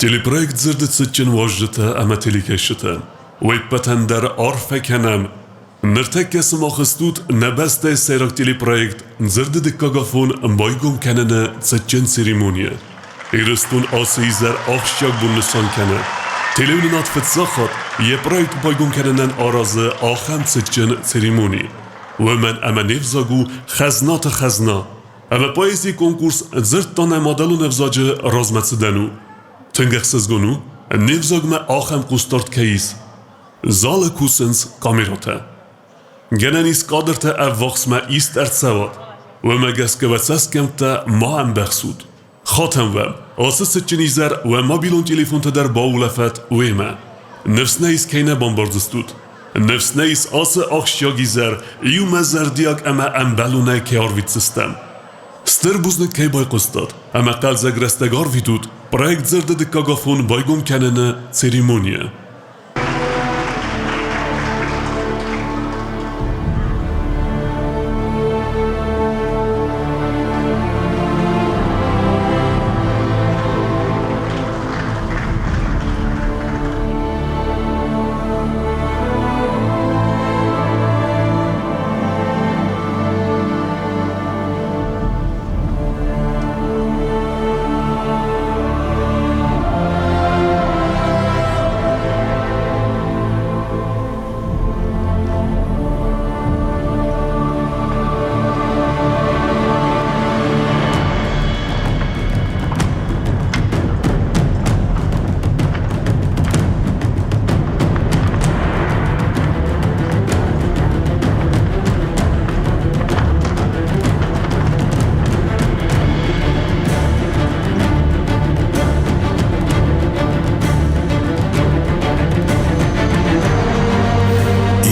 Телепроект Дзырды цытджын уазджытӕ ӕмӕ телекӕсджытӕ! Уе ппӕтӕн дӕр арфӕ кӕнӕм! Ныртӕккӕ сымах стут нӕ бӕстӕйы сӕйраг телепроект Дзырды дыккаг афон байгом кӕныны цытджын церемонийы. Ирыстон ацы изӕр ахсджиаг бон нысан кӕны. Телеуынынад фыццаг хатт йӕ проект байгом кӕнынӕн аразы ахӕм цытджын церемони. Уымӕн ӕмӕ не взаг у хӕзнаты хӕзна. Ӕмӕ поэзийы конкурс дзырдта нӕ мадӕлон ӕвзаджы размӕцыдӕн у. Тынг ӕхсызгон у, не взагмӕ ахӕм хъусдард кӕй ис. Залы кусынц камерӕтӕ. Гӕнӕн ис кадртӕ ӕввахсмӕ ист ӕрцӕуӕд. Уымӕ гӕсгӕ уӕ цӕсгӕмттӕ ма ӕмбӕхсут. Хатӕн уӕм, ацы цытджын изӕр уӕ мобилон телефонтӕ дӕр баулӕфӕт уемӕ. Ныфс нӕ ис кӕй нӕ бамбардзыстут. Ныфс нӕ ис ацы ахсджиаг изӕр иумӕ зӕрдиаг ӕмӕ ӕмбӕлонӕй кӕй арвитдзыстӕм. Стыр бузныг кӕй байхъуыстат ӕмӕ хъӕлдзӕг рӕстӕг арвитут проект Дзырды дыккаг афон байгом кӕныны церемонийӕ.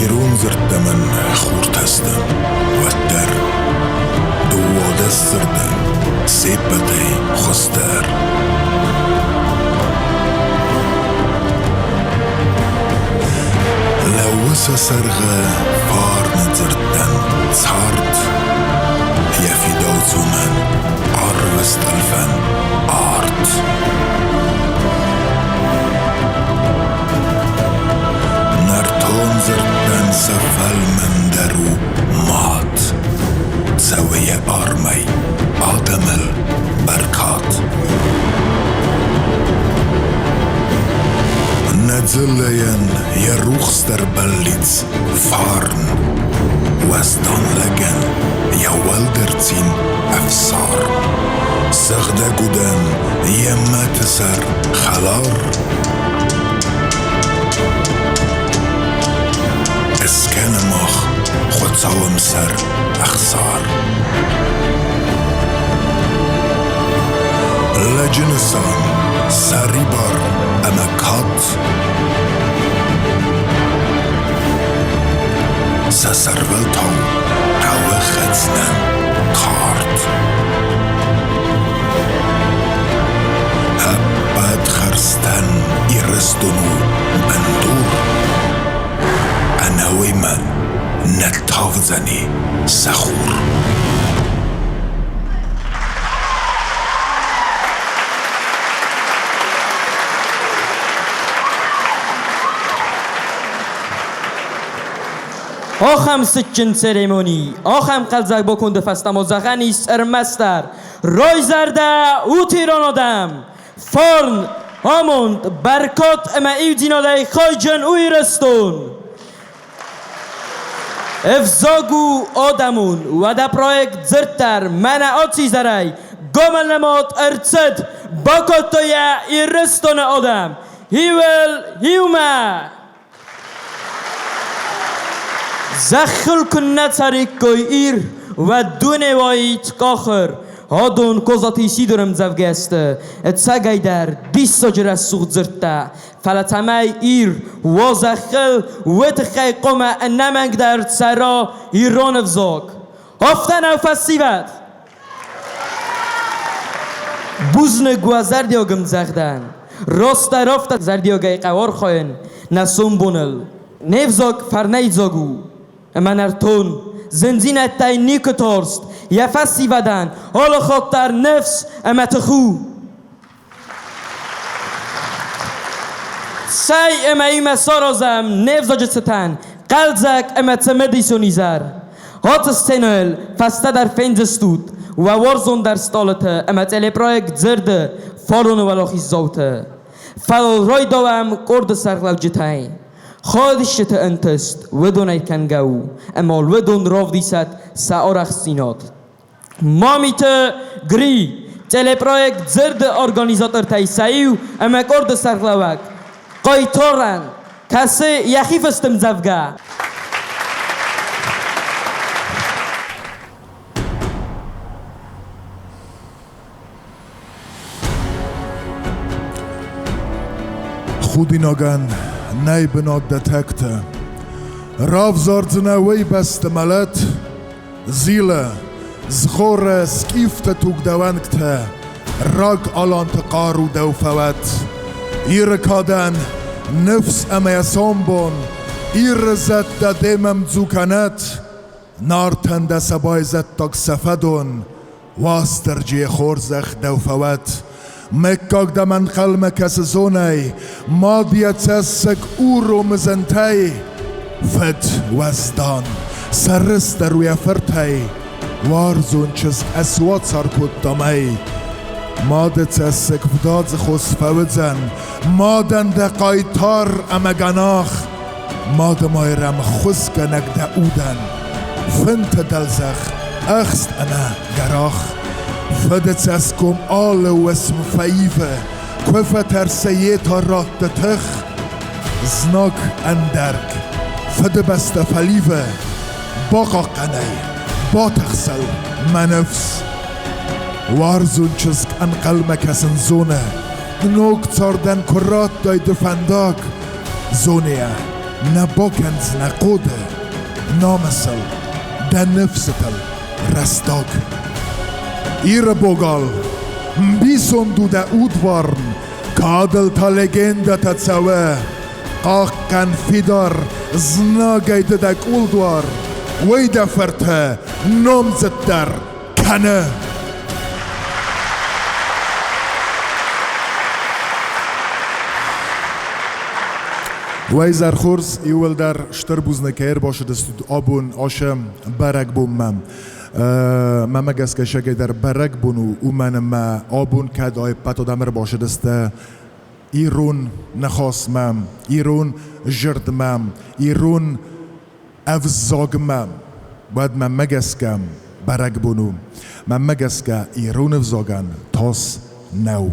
Ирон дзырдтӕ мын хуртӕ сты, уӕддӕр 12 дзырды се ппӕтӕй хуыздӕр. Лӕууы сӕ сӕргъы фарны дзырдтӕн цард, йӕ фидауц уымӕн арвы стъӕлфӕн арт. Нӕртон дзырдтӕн сӕ фӕлмӕндӕр у мад, цӕуы йӕ армӕй адӕмыл бӕркад. Нӕ дзыллӕйӕн йӕ рухсдӕр бӕллиц фарн, уӕздан лӕгӕн йӕ уӕлдӕр цин ӕфсар. Сыгъдӕг удӕн йӕ мӕты сӕр хӕлар. Ыскӕны мах Хуыцауы мсӕр ӕхсар. Лӕджы нысан, сӕрибар ӕмӕ кад. Сӕ сӕрвӕлтау хъӕуы хӕцынӕн кард. Ӕппӕт хӕрзтӕн Ирыстон у бындур. Ӕнӕуый мӕн нӕ тавдзӕни сӕ хур. Ахӕм цытджын церемони, ахӕм хъӕлдзӕг баконды фӕстӕ ма зӕгъӕн ис ӕрмӕстдӕр райзӕрдӕ ут ирон адӕм! Фарн, амонд, бӕркад ӕмӕ иудзинадӕй хайджын у Ирыстон! Ӕвзаг у адӕмон, уӕдӕ проект дзырддӕр мӕнӕ аци изӕрӕй гомӕлнымад ӕрцыд, бакодтой йӕ Ирыстоны адӕм. Иуыл иумӕ! Зӕххыл куыннӕ цӕриккой Ир, уӕд дуне уаид къахыр. Адон Козаты Исидоры ӕмдзӕвгӕ сты, ӕцӕгӕйдӕр диссаджы рӕсугъд дзырдтӕ. Фӕлӕ цӕмӕй Ир уа зӕххыл, уый тыххӕй хъуамӕ ӕнӕмӕнгдӕр цӕра ирон ӕвзаг. Афтӕ нӕу фӕсивӕд? Бузныг уӕ зӕрдиаг ӕмдзӕгъдӕн. Растдӕр афтӕ зӕрдиагӕй хъӕуы архайын нӕ сомбоныл. Не взаг фӕрнӕйдзаг у ӕмӕ нӕртон. Зындзинӕдтӕй никуы тарст, йӕ фӕсивӕдӕн алы хатт дӕр ныфс ӕмӕ тых у. Цӕй ӕмӕ имӕ саразӕм не взаджы цытӕн хъӕлдзӕг ӕмӕ цымыдисон изӕр. Ацы сценӕйыл фӕстӕдӕр фендзыстут уӕ уарзондӕр стъалыты ӕмӕ телепроект Дзырды фароны уӕлахиздзауты. Фӕлӕ райдауӕм къорды сӕргълӕуджытӕй. Хӕдзысджыты ӕнтыст уыдонӕй кӕнгӕ у, ӕмӕ уыдон равдисӕт сӕ арӕхстдзинад. Мамиты Гри, телепроект Дзырды организатортӕй сӕ иу ӕмӕ къорды сӕргълӕууӕг, Хъайтарӕн, кӕцы йӕхи фысты ӕмдзӕвгӕ. Худинагӕн нӕй бынат дӕ тӕгтӕ. Равзардзынӕ уыйбӕсты мӕлӕт. Зилӕ, згъорӕ скъифтӕ тугдӕуӕнгтӕ, раг аланты хъару дӕу фӕуӕд. Иры кадӕн ныфс ӕмӕ йӕ сомбон, Иры зӕдтӕ демӕ мдзу кӕнӕд. Нартӕн дӕ сӕ байзӕддаг сӕ фӕдон, Уастырджийы хорзӕх дӕу фӕуӕд. Мыггаг дӕм ӕнхъӕлмӕ кӕсы зонӕй, Мад йӕ цӕссыг уромы зынтӕй. Фыд уӕздан, сӕрыстыр у йӕ фыртӕй, Уарзон чызг ӕсуацар кодта мӕй. Мады цӕссыг вдадзы хос фӕуыдзӕн, Мадӕн дӕ хъайтар ӕмӕ гӕнах. Мады Майрӕм ххуысгӕнӕг дӕ удӕн, Фынты дӕлдзӕх, ӕхст ӕмӕ гӕрах. Фыды цӕсгом алы уысм фӕивы, Куы фӕтӕрсы йе та ратты тых. Знаг ӕндӕрг, Фыдыбӕстӕ фӕливы, Бахъахъхъӕн ӕй, батыхсӕл мӕ ныфс. Уарзон чызг ӕнхъӕлмӕ кӕсын зоны, Ног цардӕн куы радтай ды фӕндаг, Зониа, нӕ бакӕндзынӕ хъоды, Намысыл, дӕ ныфсытыл рӕстаг. Иры богал, мбисонд у дӕ удварн, Кадыл та легендӕтӕ цӕуы. Хъахъхъӕн фидар, знагӕй ды дӕ къулдуар, Уый дӕ фырты номдзыддӕр кӕны. Уӕ хорз, иууылдӕр стыр бузныг кӕй ӕрбацыдыстут абон ацы бӕрӕгбонмӕ. Мӕнмӕ гӕсгӕ сӕгӕйдӕр бӕрӕгбон у, уымӕн ӕмӕ абон кӕд ӕппӕт адӕм ӕрбацыдысты ирон ныхасмӕ, ирон зӕрдмӕ, ирон ӕвзагмӕ, уӕд мӕнмӕ гӕсгӕ бӕрӕгбон у. Мӕнмӕ гӕсгӕ ирон ӕвзагӕн тас нӕу.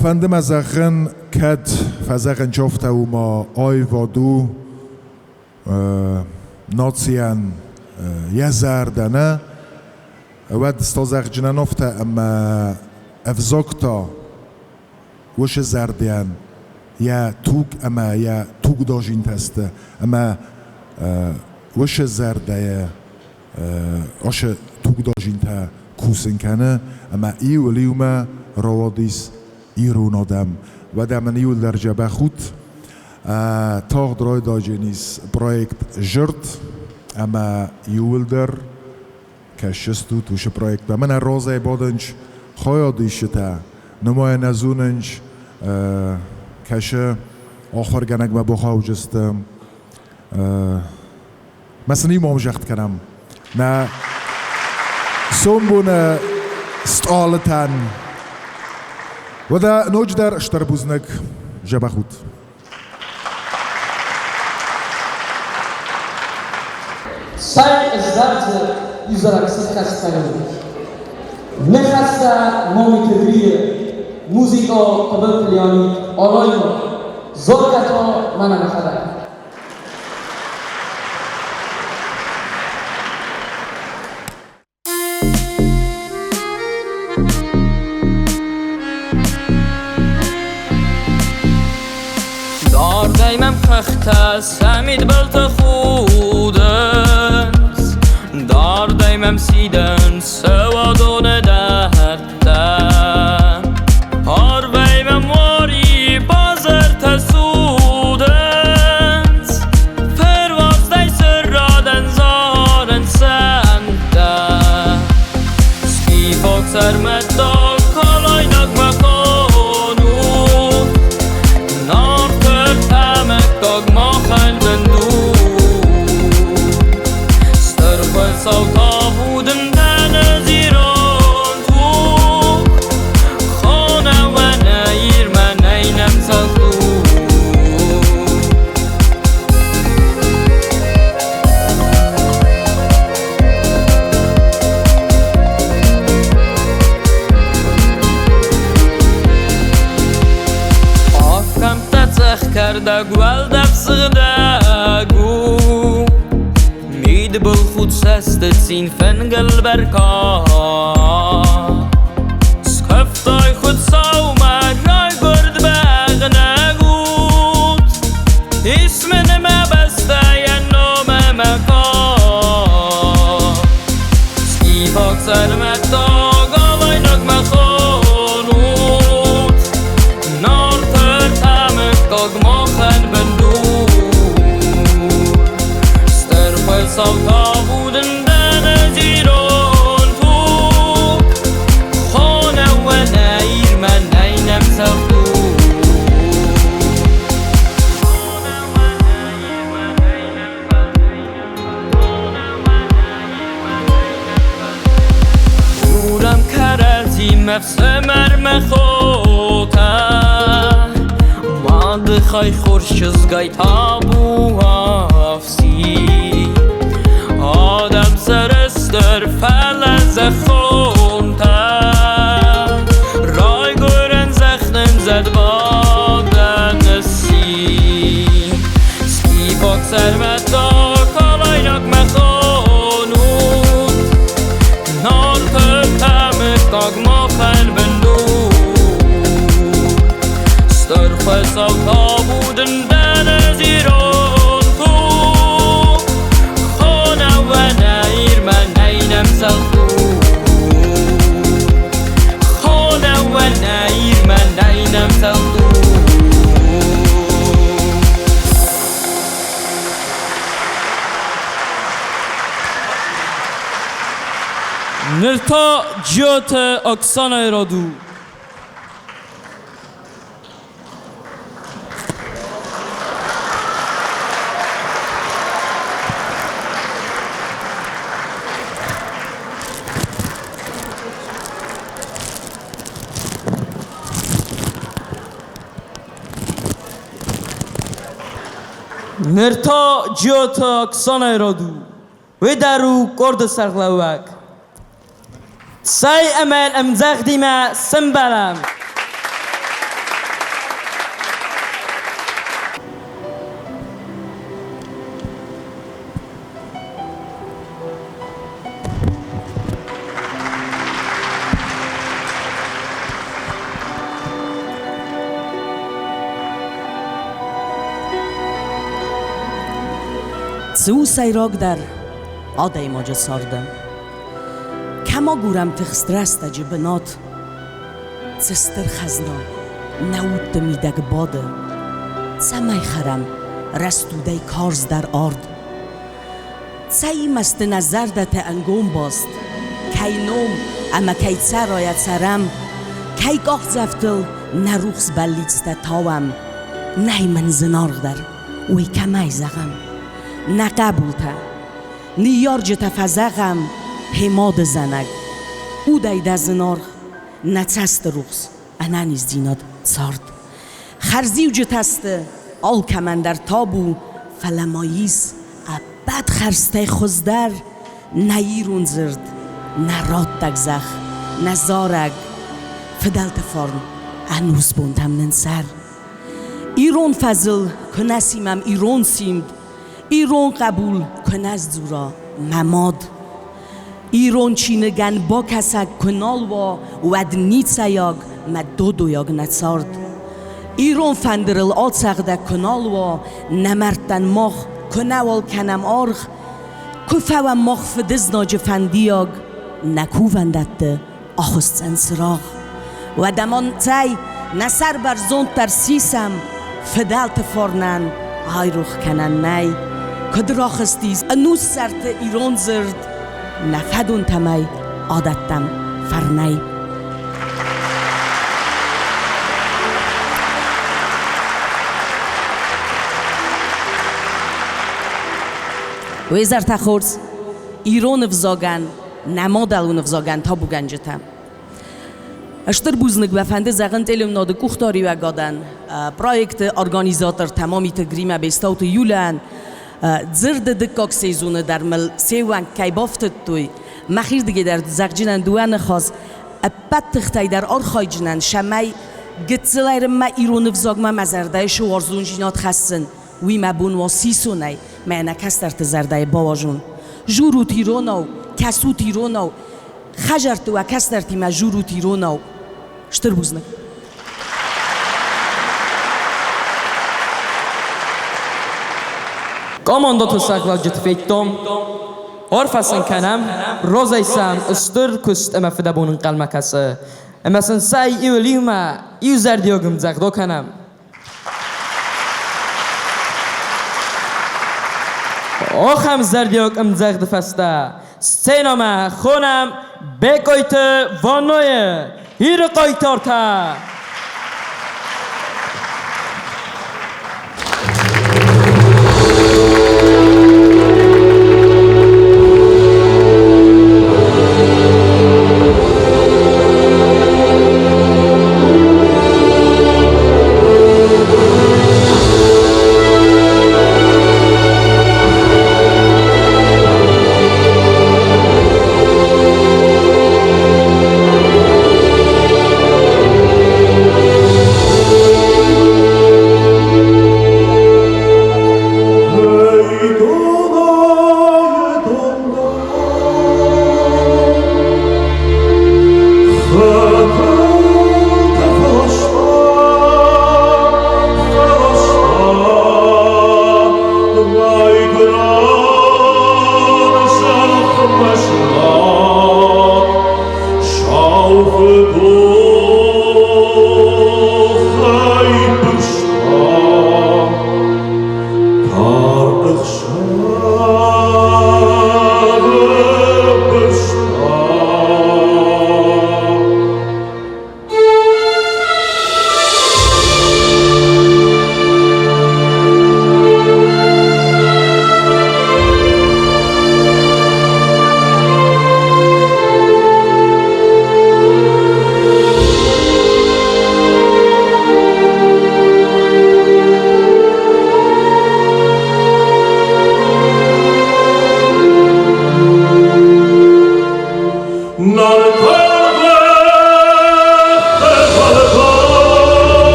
Фӕнды мӕ зӕгъын, кӕд фӕзӕгъын афтӕ у ма аивад у нацийӕн йӕ зӕрдӕ, нӕ? Уӕд стозӕгъджынӕн афтӕ ӕмӕ ӕвзаг та уыцы зӕрдӕйӕн йӕ туг ӕмӕ йӕ тугдадзинтӕ сты ӕмӕ уыцы зӕрдӕйы ацы тугдадзинтӕ кусын кӕны ӕмӕ иуыл иумӕ рауадис ирон адӕм. Уӕдӕ мын иуылдӕр дзӕбӕх ут. Тагъд райдайдзӕнис проект Зырд ӕмӕ иууылдӕр кӕсдзыстут уыцы проекттӕ. Мӕнӕ розӕй бадынч хайадисджытӕ, нымайӕ нӕ зонынч, кӕсы ахуыргӕнӕгмӕ бахауджысты. Мӕ сын иумӕ ӕмзӕхт кӕнӕм. Нӕ сомбоны стъалытӕн. Уӕдӕ ноджыдӕр стыр бузныг, дзӕбӕх ут. Цӕй ыздӕхты изӕрӕг сыххӕст кӕнын. Ныхӕстӕ Момиты Грийы, музыкӕ Тыбылты Леонид Оройно, дзоргӕ та мӕнӕ мӕхӕдӕг. Дардӕй мӕм хӕхтӕ сӕ мидбылты худынц, Дардӕй мӕм сидынц сӕ уадоны дӕттӕ. Арвӕй мӕм уари базыртӕ цудынц, Фырвастӕй сыррадӕн зарынц сӕнттӕ. Скифаг сӕрмӕттаг калайнаг мӕ хонут, Кӕрдӕг уӕлдӕф сыгъдӕг у, Мидбылхудт цӕсты цин фынгыл бӕркад. Скуывтой Хуыцаумӕ райгуырд бӕгънӕг уд, Ис мын мӕ бӕстӕйӕн ном ӕмӕ кад. Скифаг сӕрмӕттаг алайнаг мӕ хонут, Нарты мыггаг махӕн бындур. Стыр Хуыцау табу дын дӕн ӕз ирон туг. Хонӕуӕн Ирмӕ нӕй нӕм цӕлхдур. Дзурӕм кӕрӕдзимӕ фсымӕр мӕ хотӕ, Мады хай хорз чызгӕй табу ӕфсин. Адӕм сӕрыстыр, фӕлӕ зӕххонтӕ, Райгуырӕн зӕхх нын зӕдбадӕн ысси. Скифаг сӕрмӕттаг, алайнаг мӕ хонут, Нарты мыггаг махӕн бындур. Стыр Хуыцау табу дын дӕн ӕз ирон туг. Хонӕуӕн Ирмӕ нӕй нӕм цӕлхдур. Хонӕуӕн Ирмӕ нӕй нӕм цӕлхдур. Ныр та Джиоты Оксанайы рад у. Ныр та Джиоты Оксанайы рад у. Уый дӕр у къорды сӕргълӕууӕг. Цӕй ӕмӕ ӕмдзӕгъдимӕ сӕмбӕлӕм! Цы у сӕйрагдӕр адӕймаджы царды? Кӕм агурӕм тыхст рӕстӕджы бынат? Цы стыр хӕзна нӕ удты мидӕг бады, Цӕмӕй хӕрӕм рӕстудӕй карздӕр ард? Цӕимӕ сты нӕ зӕрдӕтӕ ӕнгом баст? Кӕй ном ӕмӕ кӕй цӕрайӕ цӕрӕм, Кӕй къахдзӕфтыл нӕ рухс бӕллицтӕ тауӕм? Нӕй мын зынаргъдӕр, уый кӕмӕй зӕгъӕм? Нӕ хъӕбултӕ, ныййарджытӕ фӕзӕгъӕм, Хе мады зӕнӕг, удӕй дӕ зынаргъ, нӕ цӕсты рухс, ӕнӕниздзинад, цард. Хӕрзиуджытӕ сты алкӕмӕн дӕр табу, фӕлӕ ма ис ӕппӕт хӕрзтӕй хуыздӕр нӕ ирон дзырд, нӕ раттӕг зӕхх, нӕ зарӕг, фыдӕлты фарн ӕнусбонтӕм нын цӕр. Ирон фӕзыл куы нӕ симӕм ирон симд, Ирон хъӕбул куы нӕ сдзура мӕ мад. Ирон чиныгӕн бакӕсӕг куы нал уа, уӕд ницӕйаг мӕ додойаг нӕ цард. Ирон фӕндырыл ацӕгъдӕг куы нал уа, нӕ мӕрдтӕн мах куы нӕуал кӕнӕм аргъ, куы фӕуӕм мах фыдызнаджы фӕндиаг, нӕ кувӕндӕтты ахуысдзӕн цырагъ. Уӕдӕ ма цӕй, нӕ сӕр бӕрзонддӕр сисӕм, фыдӕлты фарнӕн айрох кӕнӕн нӕй. Куыд рахызтис ӕнуссӕрты ирон дзырд, нӕ фӕдонтӕм ӕй адӕттӕм фӕрнӕй. Уе зӕртӕ хорз, ирон ӕвзагӕн нӕ мадӕлон ӕвзагӕн табугӕнджытӕ. Стыр бузныг мӕ фӕнды зӕгъын телеуынады къухдариуӕгадӕн, проекты организатортӕ Мамиты Гримӕ Бестауты Юлийӕн, дзырды дыккаг сезоны дӕр мыл се уӕнг кӕй бафтыдтой, мӕхирдыгӕй дӕр зӕгъджынӕн дыууӕ ныхас, ӕппӕт тыхтӕй дӕр архайджынӕн, цӕмӕй Гыццыл ӕрыммӕ ирон ӕвзагмӕ мӕ зӕрдӕйы цы уарзондзинад хӕссын, уый мӕ бон уа сисонӕй мӕнӕ кӕстӕрты зӕрдӕйы бауазон. Журут иронау, кӕсут иронау, хӕдзӕртты уӕ кӕстӕртимӕ журут иронау. Стыр бузныг. Командоты сӕргълӕуджыты федтон. Арфӕ сын кӕнӕм, разӕй сӕм стыр куыст ӕмӕ фыдӕбон ӕнхъӕлмӕ кӕсы. Ӕмӕ сын сӕ иуыл иумӕ иузӕрдиаг ӕмдзӕгъд акӕнӕм. Ахӕм зӕрдиаг ӕмдзӕгъды фӕстӕ сценӕмӕ хонӕм Бекъойты Ванойы Иры хъайтартӕ!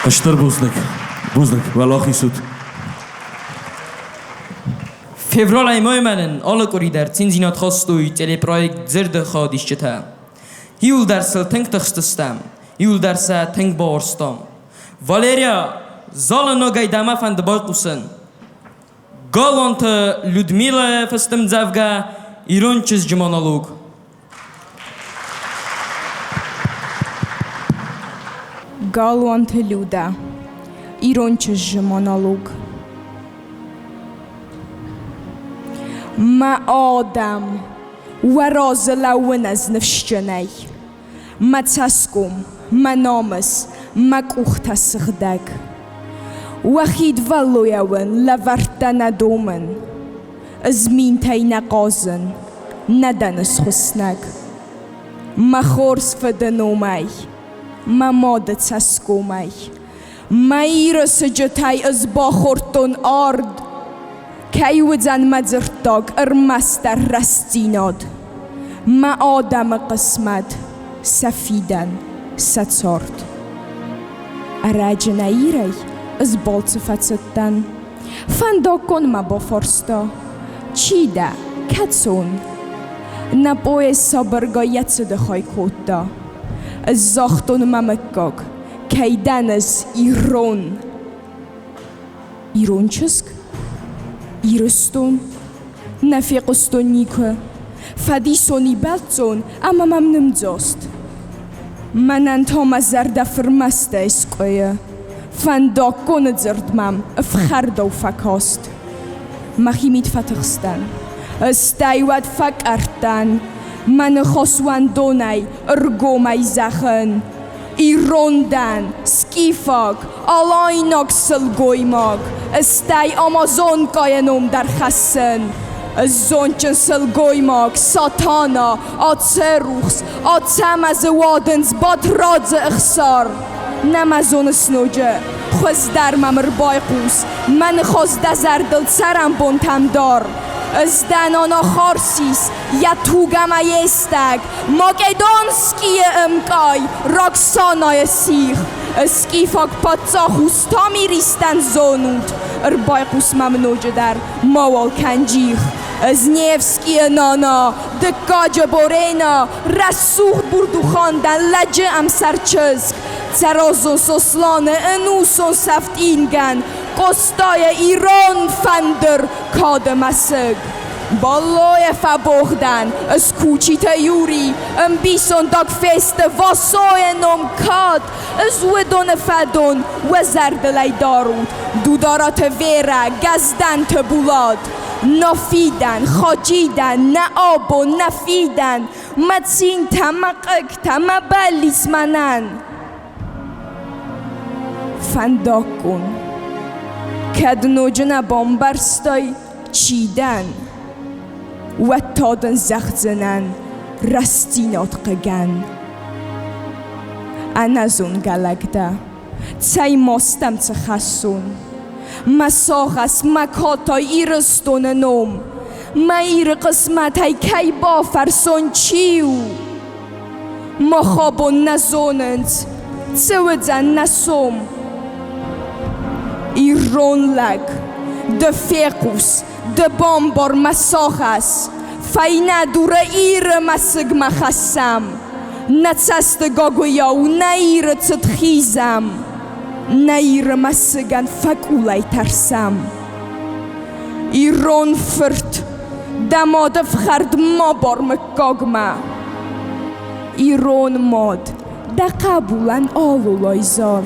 Стыр бузныг. Бузныг. Уӕлахиз ут. Февралӕй мӕймӕ нын алы къуыри дӕр циндзинад хастой телепроект Дзырды хайадисджытӕ. Иуылдӕр сыл тынг тыхстыстӕм, иуылдӕр сӕ тынг бауарзтам. Валерия, залы ногӕй дӕ мӕ фӕнды байхъусын. Галуанты Людмилӕйы фыст ӕмдзӕвгӕ «Ирон чызджы монолог». Галуанты Людӕ. Ирон чызджы монолог. Мӕ адӕм, уӕ разы лӕууын ӕз ныфсджынӕй. Мӕ цӕсгом, мӕ намыс, мӕ къухтӕ сыгъдӕг. Уӕ хидвӕллойӕ уын лӕвӕрттӕ нӕ домын. Ӕз минтӕй нӕ хъазын, нӕ дӕн ысхуыснӕг. Мӕ хорз фыды номӕй, мӕ мады цӕсгомӕй, Мӕ Иры сыджытӕй ӕз бахордтон ард, Кӕй уыдзӕн мӕ дзырддаг ӕрмӕстдӕр рӕстдзинад, Мӕ адӕмы хъысмӕт, сӕ фидӕн, сӕ цард. Ӕрӕджы нӕ Ирӕй ӕз балцы фӕцыдтӕн. Фӕндаггон мӕ бафарста: Чи дӕ, кӕцон? Нӕ поезд сабыргай йӕ цыды хай кодта. Ӕз загътон мӕ мыггаг, кӕй дӕн ӕз ирон. Ирон чызг? Ирыстон? Нӕ фехъуыстон никуы. Фӕдисони бӕлццон ӕмӕ мӕм нымдзост. Мӕнӕн та мӕ зӕрдӕ фырмӕстӕй скъуыйы. Фӕндаггоны дзырд мӕм ӕфхӕрдау фӕкаст. Мӕхимид фӕтыхстӕн. Стӕй уӕд фӕкъӕртт дӕн. Мӕ ныхас уӕндонӕй, ӕргомӕй зӕгъын. Ирон дӕн, скифаг, алайнаг сылгоймаг, стӕй амазонкӕйы ном дӕр хӕссын. Зондджын сылгоймаг, Сатана, Ацырухс, Ацӕмӕзы уадындз, Батрадзы ӕхсар. Нӕ мӕ зоныс ноджы, хуыздӕр мӕм ӕрбайхъус, мӕ ныхас дӕ зӕрдыл цӕрӕнбонтӕм дар. Ӕз дӕн Анахарсис, йӕ туг ӕмӕ йе стӕг, Македонскийы ӕмкъай, Роксанайы сих. Скифаг паддзах ус Тамиристӕн зонут, ӕрбайхъус мӕм ноджыдӕр, мауал кӕн джих. Ӕз Невскийы нана, дыккаджы Борена, рӕсугъд Бурдухан дӕн лӕджы ӕмсӕр чызг. Цӕразон Сосланы ӕнусон сӕфт ингӕн, Къостайы ирон фӕндыр, кады мӕсыг. Баллойӕ фӕбогъ дӕн, ӕз Кучиты Юрий, ӕмбисондаг фесты Васойы ном кад, ӕз уыдоны фӕдон уӕ зӕрдыл ӕй дарут, Дудараты Верӕ, Гӕздӕнты Булат. Нӕ фидӕн, Хаджидӕн, нӕ абон, нӕ фидӕн, мӕ цинтӕ, мӕ хъыгтӕ, мӕ бӕллиц мӕнӕн. Фӕндаггон. Кӕд ноджы нӕ бамбӕрстай, чи дӕн, уӕд та дын зӕгъдзынӕн рӕстдзинад хъыгӕн. Ӕнӕзонгӕ лӕг дӕ, цӕй маст дӕм цы хӕссон? Мӕ сагъӕс, мӕ катай Ирыстоны ном, мӕ Иры хъысмӕтӕй кӕй бафӕрсон, чи у? Мах абон нӕ зонынц, цы уыдзӕн нӕ сом. Ирон лӕг, ды фехъус, ды бамбар мӕ сагъӕс, фӕйнӕ дуры Иры мӕсыгмӕ хӕссӕм. Нӕ цӕсты гагуыйау нӕ Иры цыд хизӕм, нӕ Иры мӕсыгӕн фӕкъулӕй тӕрсӕм. Ирон фырт, дӕ мады фхӕрд ма бар мыггагмӕ. Ирон мад, дӕ хъӕбулӕн алулай зар.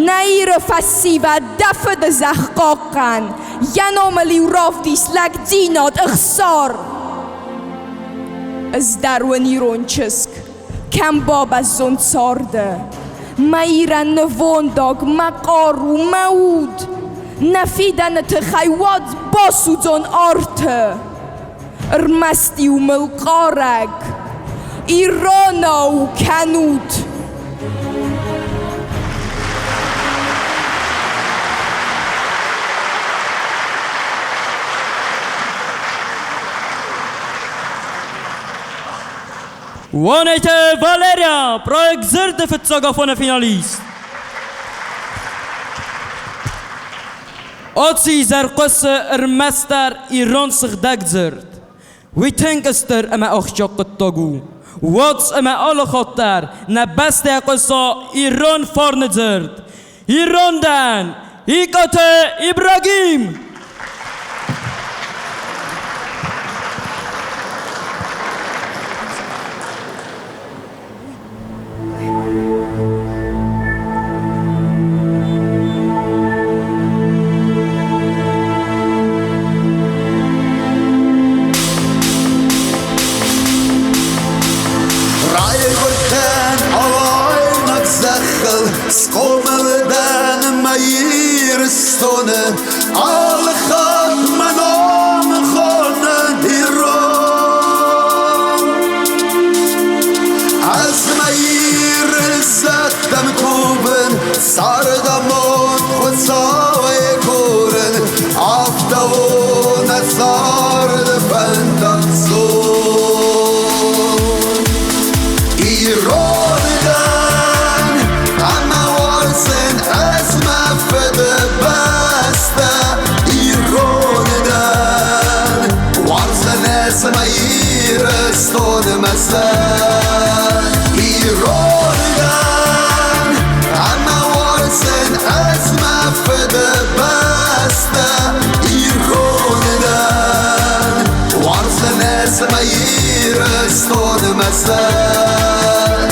Нӕ Иры фӕсивӕд дӕ фыды зӕхх хъахъхъӕн, йӕ номыл-иу равдис лӕгдзинад, ӕхсар. Ӕз дӕр уын ирон чызг, кӕм бабӕззон царды. Мӕ Ирӕн нывондаг, мӕ хъару, мӕ уд. Нӕ фидӕны тыххӕй уадз басудзон арты. Ӕрмӕст-иу мыл хъарӕг иронау кӕнут. Уанеты Валерия, проект «Дзырды» фыццаг афоны финалист. Ацы изӕр хъуысы ӕрмӕстдӕр ирон сыгъдӕг дзырд. Уый тынг стыр ӕмӕ ахсджиаг хъуыддаг у. Уадз ӕмӕ алы хатт дӕр нӕ бӕстӕйы хъуыса ирон фарны дзырд. Ирон дӕн! Икъаты Ибрагим! Райгуырдтӕн алайнаг зӕххыл, схъомыл дӕн мӕ Ирыстоны, алы хатт мӕ ном хоны ирон. Ӕз мӕ Иры зӕдтӕм кувын, цардамонд Хуыцауӕй курын, афтӕ у нӕ царды фӕндаг цон. Ирон дӕн ӕмӕ уарзын ӕз мӕ фыдыбӕстӕ. Ирон дӕн, уарзын ӕз мӕ Ирыстоны мӕ сӕр. Ирон дӕн ӕмӕ уарзын ӕз мӕ фыдыбӕстӕ. Ирон дӕн, уарзын ӕз мӕ Ирыстоны мӕ сӕр.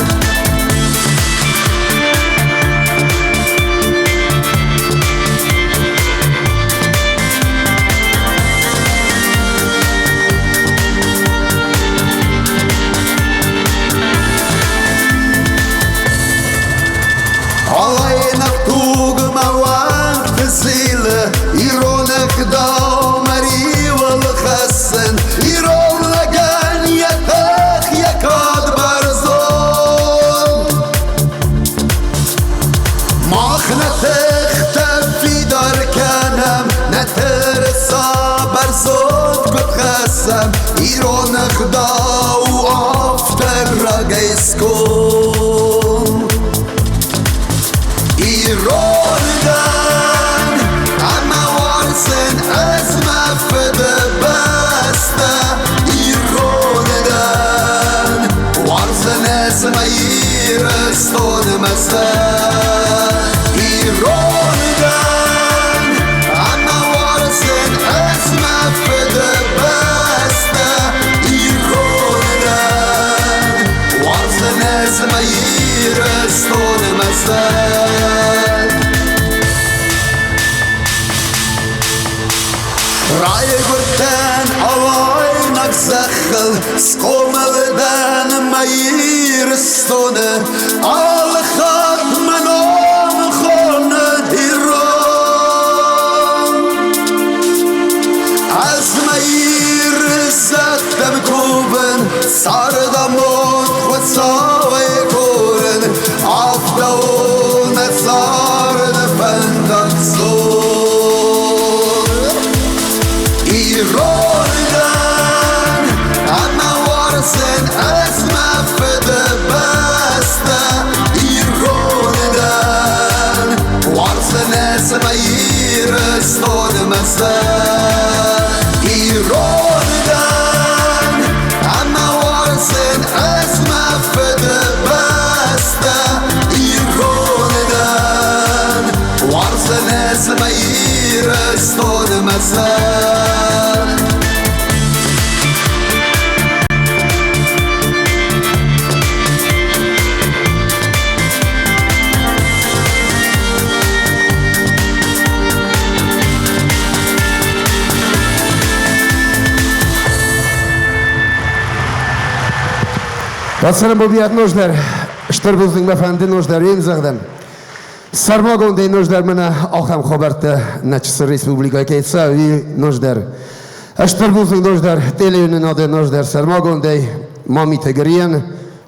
Алайнаг туг мӕ уӕнгты зилы, ирон ӕгъдау мӕ риуыл хӕссын, ирон лӕгӕн йӕ тых, йӕ кад бӕрзонд. Мах нӕ тыхтӕ фидар кӕнӕм, нӕ тырыса бӕрзонд куыд хӕссӕм, ирон ӕгъдау афтӕ рагӕй сконд. Ирон дӕн ӕмӕ уарзын ӕз мӕ фыдыбӕстӕ. Ирон дӕн, уарзын ӕз мӕ Ирыстоны мӕ сӕр. Ирон дӕн ӕмӕ уарзын ӕз мӕ фыдыбӕстӕ. Ирон дӕн, уарзын ӕз мӕ Ирыстоны мӕ сӕр. Райгуырдтӕн алайнаг зӕххыл, схъомыл дӕн мӕ Ирыстоны, алы хатт мӕ ном хоны ирон. Ӕз мӕ Иры зӕдтӕм кувын, цардамонд Хуыцауӕй курын, афтӕ у нӕ царды фӕндаг цон. Ирон дӕн ӕмӕ уарзын ӕз мӕ фыдыбӕстӕ. Ирон дӕн, уарзын ӕз мӕ Ирыстоны мӕ сӕр. Ирон дӕн ӕмӕ уарзын ӕз мӕ фыдыбӕстӕ. Ирон дӕн, уарзын ӕз мӕ Ирыстоны мӕ сӕр. Цӕрӕнбон бирӕ ноздӕр, стыр бузныг мӕ фӕнды ноздӕр йе мдзӕгъдӕн. Сӕрмагондӕй ноздӕр мӕнӕ ахӕм хабӕрттӕ нӕ чысыл республикӕйы кӕй цӕуы, ноздӕр. Стыр бузныг ноздӕр телеуынынады ноздӕр сӕрмагондӕй Мамиты Гриен,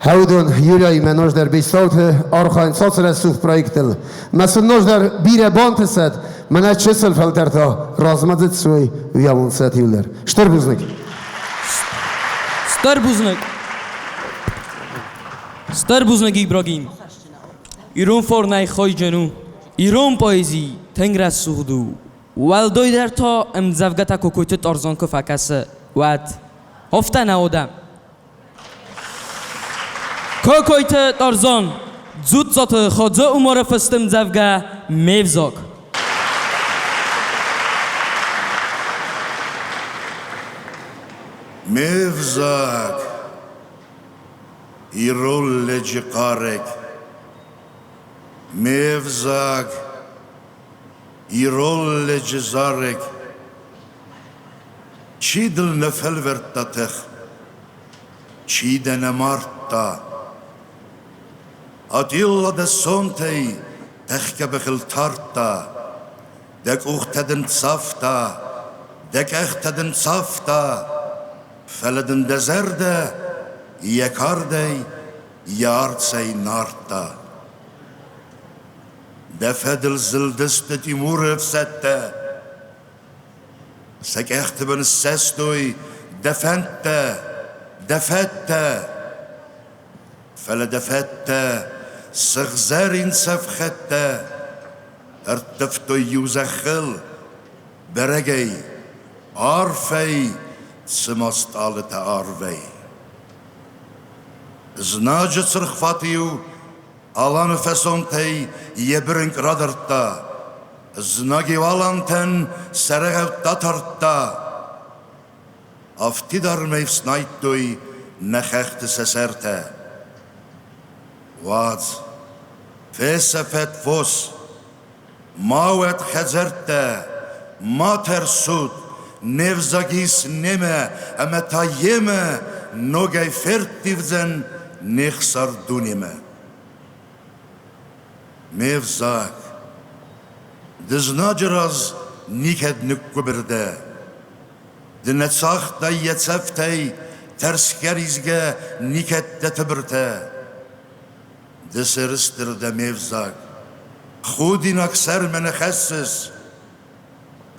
Хӕудон Юлияимӕ ноздӕр Бестауты архайын соцрӕсугъд проектыл. Мӕ сын ноздӕр бирӕ бантысӕд, мӕнӕ чысыл фӕлтӕртӕ размӕдзыд суой, уыйауон сӕ иулдӕр. Стыр бузныг! Стыр бузныг! Стыр бузныг, Ибрагим! Ирон фарнӕй хайджын у. Ирон поэзи тынг рӕсугъд у. Уӕлдайдӕр та ӕмдзӕвгӕтӕ Кокойты Тарзан куы фӕкӕсы, уӕд. Афтӕ нӕ уыдӕн. Кокойты Тарзан, Дзуццаты Хадзы-Умары фыст ӕмдзӕвгӕ «Ме взаг». Ме взаг, ирон лӕджы хъарӕг. Ме взаг, ирон лӕджы зарӕг. Чи дыл нӕ фӕлвӕрдта тых, чи дӕ нӕ мардта? Атилла дӕ сонтӕй тӕхгӕ бӕхыл тардта, дӕ къухтӕ дын цавта, дӕ къӕхтӕ дын цавта, фӕлӕ дын дӕ зӕрдӕ йӕ кардӕй, йӕ арцӕй нардта. Дӕ фӕдыл зылдысты Тимуры ӕфсӕдтӕ, Сӕ къӕхты бын ссӕстой дӕ фӕндтӕ, дӕ фӕдтӕ. Фӕлӕ дӕ фӕдтӕ сыгъзӕрин цӕфхӕдтӕ ӕрттывтой иу зӕххыл бӕрӕгӕй, арфӕй, цыма стъалытӕ арвӕй. Знаджы цыргъ фат-иу Аланы фӕсонтӕй йӕ бырынкъ радардта, знаг-иу алантӕн сӕ рӕгъӕуттӕ тардта. Афтидармӕй фснайдтой нӕ хӕхты сӕ сӕртӕ. Уадз, фесӕфӕд фос, ма уӕд хӕдзӕрттӕ, ма тӕрсут, не взаг ис немӕ ӕмӕ та йемӕ ногӕй ферттивдзӕн не хсар дунемӕ. Ме взаг, ды знаджы раз никӕд ныггуыбыр дӕ. Ды нӕ цагътай йӕ цӕфтӕй, тӕрсгӕ-ризгӕ никӕд дӕ тыбыртӕ. Ды сӕрыстыр дӕ ме взаг, худинаг сӕрмӕ нӕ хӕссыс.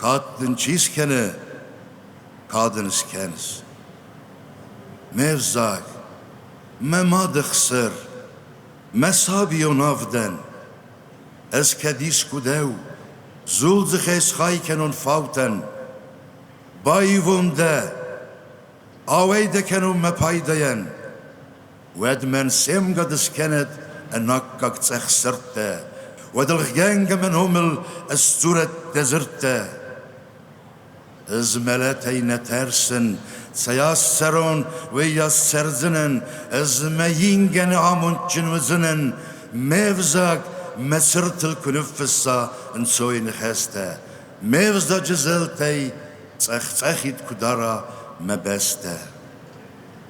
Кад дын чи скӕны, кад ын скӕныс. Ме взаг, мӕ мады хсыр, мӕ сабион авдӕн, ӕз кӕд искуы дӕу зулдзыхӕй схай кӕнон фаутӕн, баивон дӕ, ауӕй дӕ кӕнон мӕ пайдайӕн, уӕд мӕн се мгад скӕнӕд ӕнаккаг цъӕх сырдтӕ, уӕд ӕлгъгӕнгӕ мӕ номыл ысдзурӕд дӕ дзырдтӕ. Ӕз мӕлӕтӕй нӕ тӕрсын, цӕйас цӕрон, уыйас цӕрдзынӕн, ӕз мӕ ингӕны амондджын уыдзынӕн, ме взаг мӕ цыртыл куы ныффысса ӕнцойы ныхӕстӕ, ме взаджы зӕлтӕй цъӕх-цъӕхид куы дара мӕ бӕстӕ.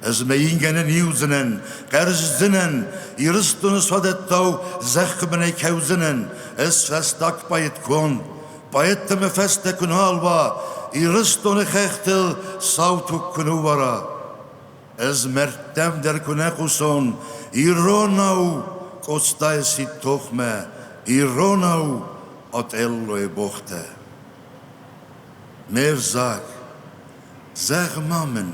Ӕз мӕ ингӕны ниудзынӕн, хъӕрздзынӕн, Ирыстоны суадӕттау зӕххы бынӕй кӕудзынӕн, ӕз фӕстаг поэт куы поэттӕ мӕ фӕстӕ куы нал уа, Ирыстоны хӕхтыл сау туг куы ныууара. Ӕз мӕрдтӕм дӕр куы нӕ хъусон, иронау Къостайы сидт тохмӕ, иронау Отеллойы богътӕ. Ме взаг, Зӕгъ-ма мын,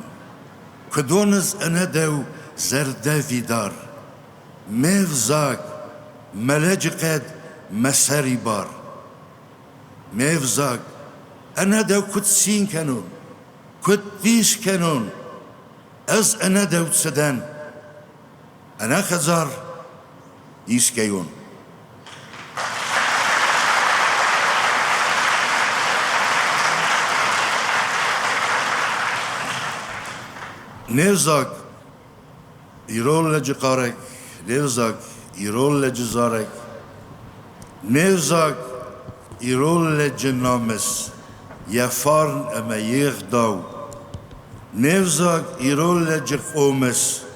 куыд уоныз ӕнӕ дӕу зӕрдӕвидар? Ме взаг, мӕ лӕджыхъӕд, мӕ сӕрибар. Ме взаг, ӕнӕ дӕу куыд цин кӕнон, куыд дис кӕнон, ӕз ӕнӕ дӕу цы дӕн? Ӕнӕ хӕдзар искӕйон. Не взаг ирон лӕджы хъарӕг, не взаг ирон лӕджы зарӕг, не взаг ирон лӕджы намыс, йӕ фарн ӕмӕ йе гъдау, не взаг ирон лӕджы хъомыс,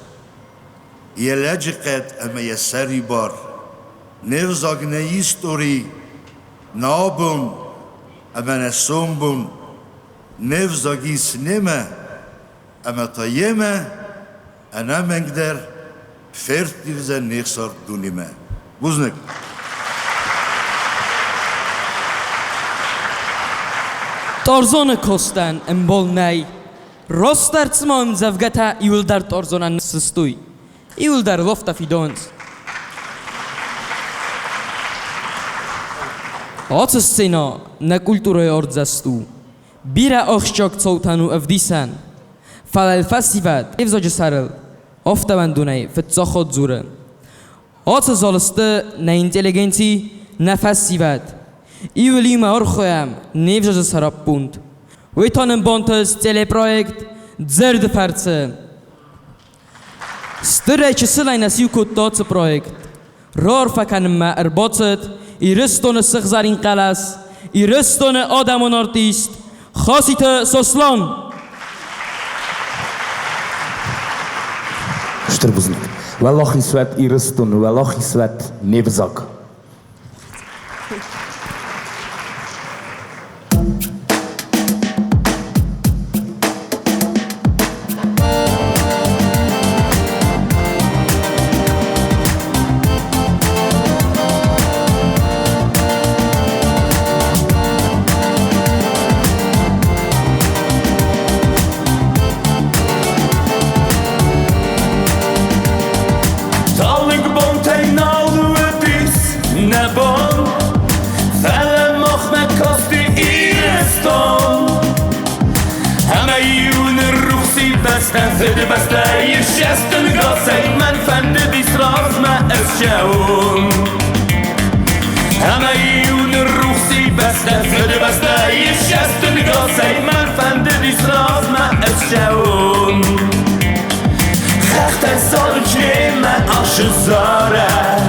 йӕ лӕджыхъӕд ӕмӕ йӕ сӕрибар. Не взаг нӕ истори, нӕ абон ӕмӕ нӕ сомбон. Не взаг ис немӕ ӕмӕ та йемӕ ӕнӕмӕнгдӕр ферттивдзӕн не хсар дунемӕ. Бузныг! Тарзаны костӕн ӕмбал нӕй. Растдӕр цыма ӕмдзӕвгӕтӕ иуылдӕр Тарзанӕн ныффыстой, иуылдӕр лафта фидауынц. Ацы сценӕ нӕ культурӕйы артдзӕст у. Бирӕ ахсджиаг цаутӕн у ӕвдисӕн. Фӕлӕ фӕсивӕд не взаджы сӕрыл афтӕ уӕндонӕй фыццаг хатт дзуры. Ацы залы сты нӕ интеллигенци, нӕ фӕсивӕд. Иуыл-иумӕ архайӕм не взаджы сӕраппонд. Уый та нын бантыст телепроект Дзырды фӕрцы. Стырӕй чысылӕй нӕ сиу кодта ацы проект. Раарфӕ кӕнынмӕ ӕрбацыд Ирыстоны сыгъзӕрин хъӕлӕс, Ирыстоны адӕмон артист Хаситы Сослан. Стыр бузныг. Уӕлахиз уӕд Ирыстон, уӕлахиз уӕд не взаг. Талынг бонтӕй нал уыдис нӕ бон, фӕлӕ махмӕ касти Ирыстон. Ӕмӕ-иу ныррухс и бӕстӕ, Фыдыбӕстӕйы ссӕстынгасӕй мӕн фӕндыдис размӕ ӕссӕуын. Ӕмӕ-иу ныррухс и бӕстӕ, Фыдыбӕстӕйы ссӕстынгасӕй мӕн фӕндыдис размӕ ӕссӕуын. Хӕхтӕ зарынц немӕ ашы зарӕг,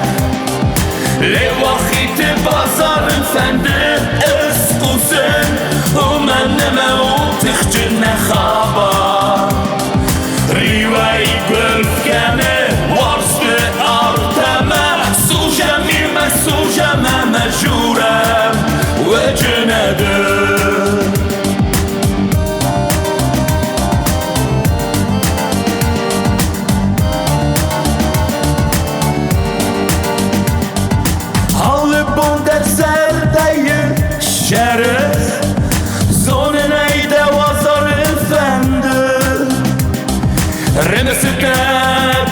Леуахиты базарын фӕнды ысхъусын, Уымӕн ӕмӕ у тыхджын нӕ хабар. Риуӕй гуылф кӕны уарзты арт ӕмӕ Служӕм иумӕ, служӕм ӕмӕ журӕм уӕджынады. Алы бон дӕр зӕрдӕйы ссӕрыс, Зонын ӕй дӕ уазалы фӕнды. Рымысыдтӕ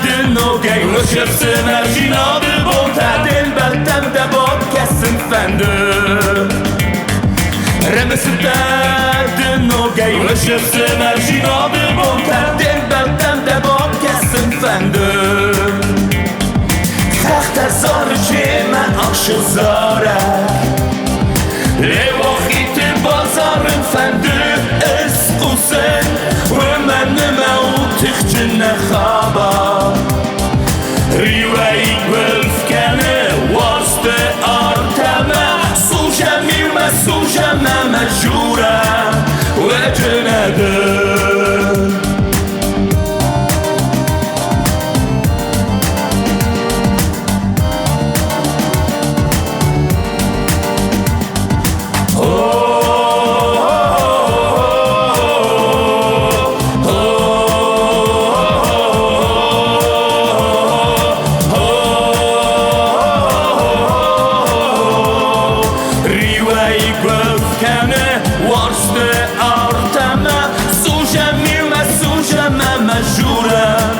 ды ногӕй уыцы фсымӕрдзинады бонтӕ, Де мбӕлттӕм дӕ бакӕсын фӕнды. Рымысыдтӕ ды ногӕй уыцы фсымӕрдзинады бонтӕ, Де мбӕлттӕм дӕ бакӕсын фӕнды. Хӕхтӕ зарынц мемӕ ӕхсы зарӕг, Леуахиты базарын фӕнды ысхъусын, Уымӕн ӕмӕ у тыхджын нӕ хабар. Риуӕй гуылф кӕны уарзты арт ӕмӕ Служӕм иумӕ, служӕм ӕмӕ журӕм уӕджынады. Риуӕй гуылф кӕны уарзты арт ӕмӕ Служӕм иумӕ, служӕм ӕмӕ журӕм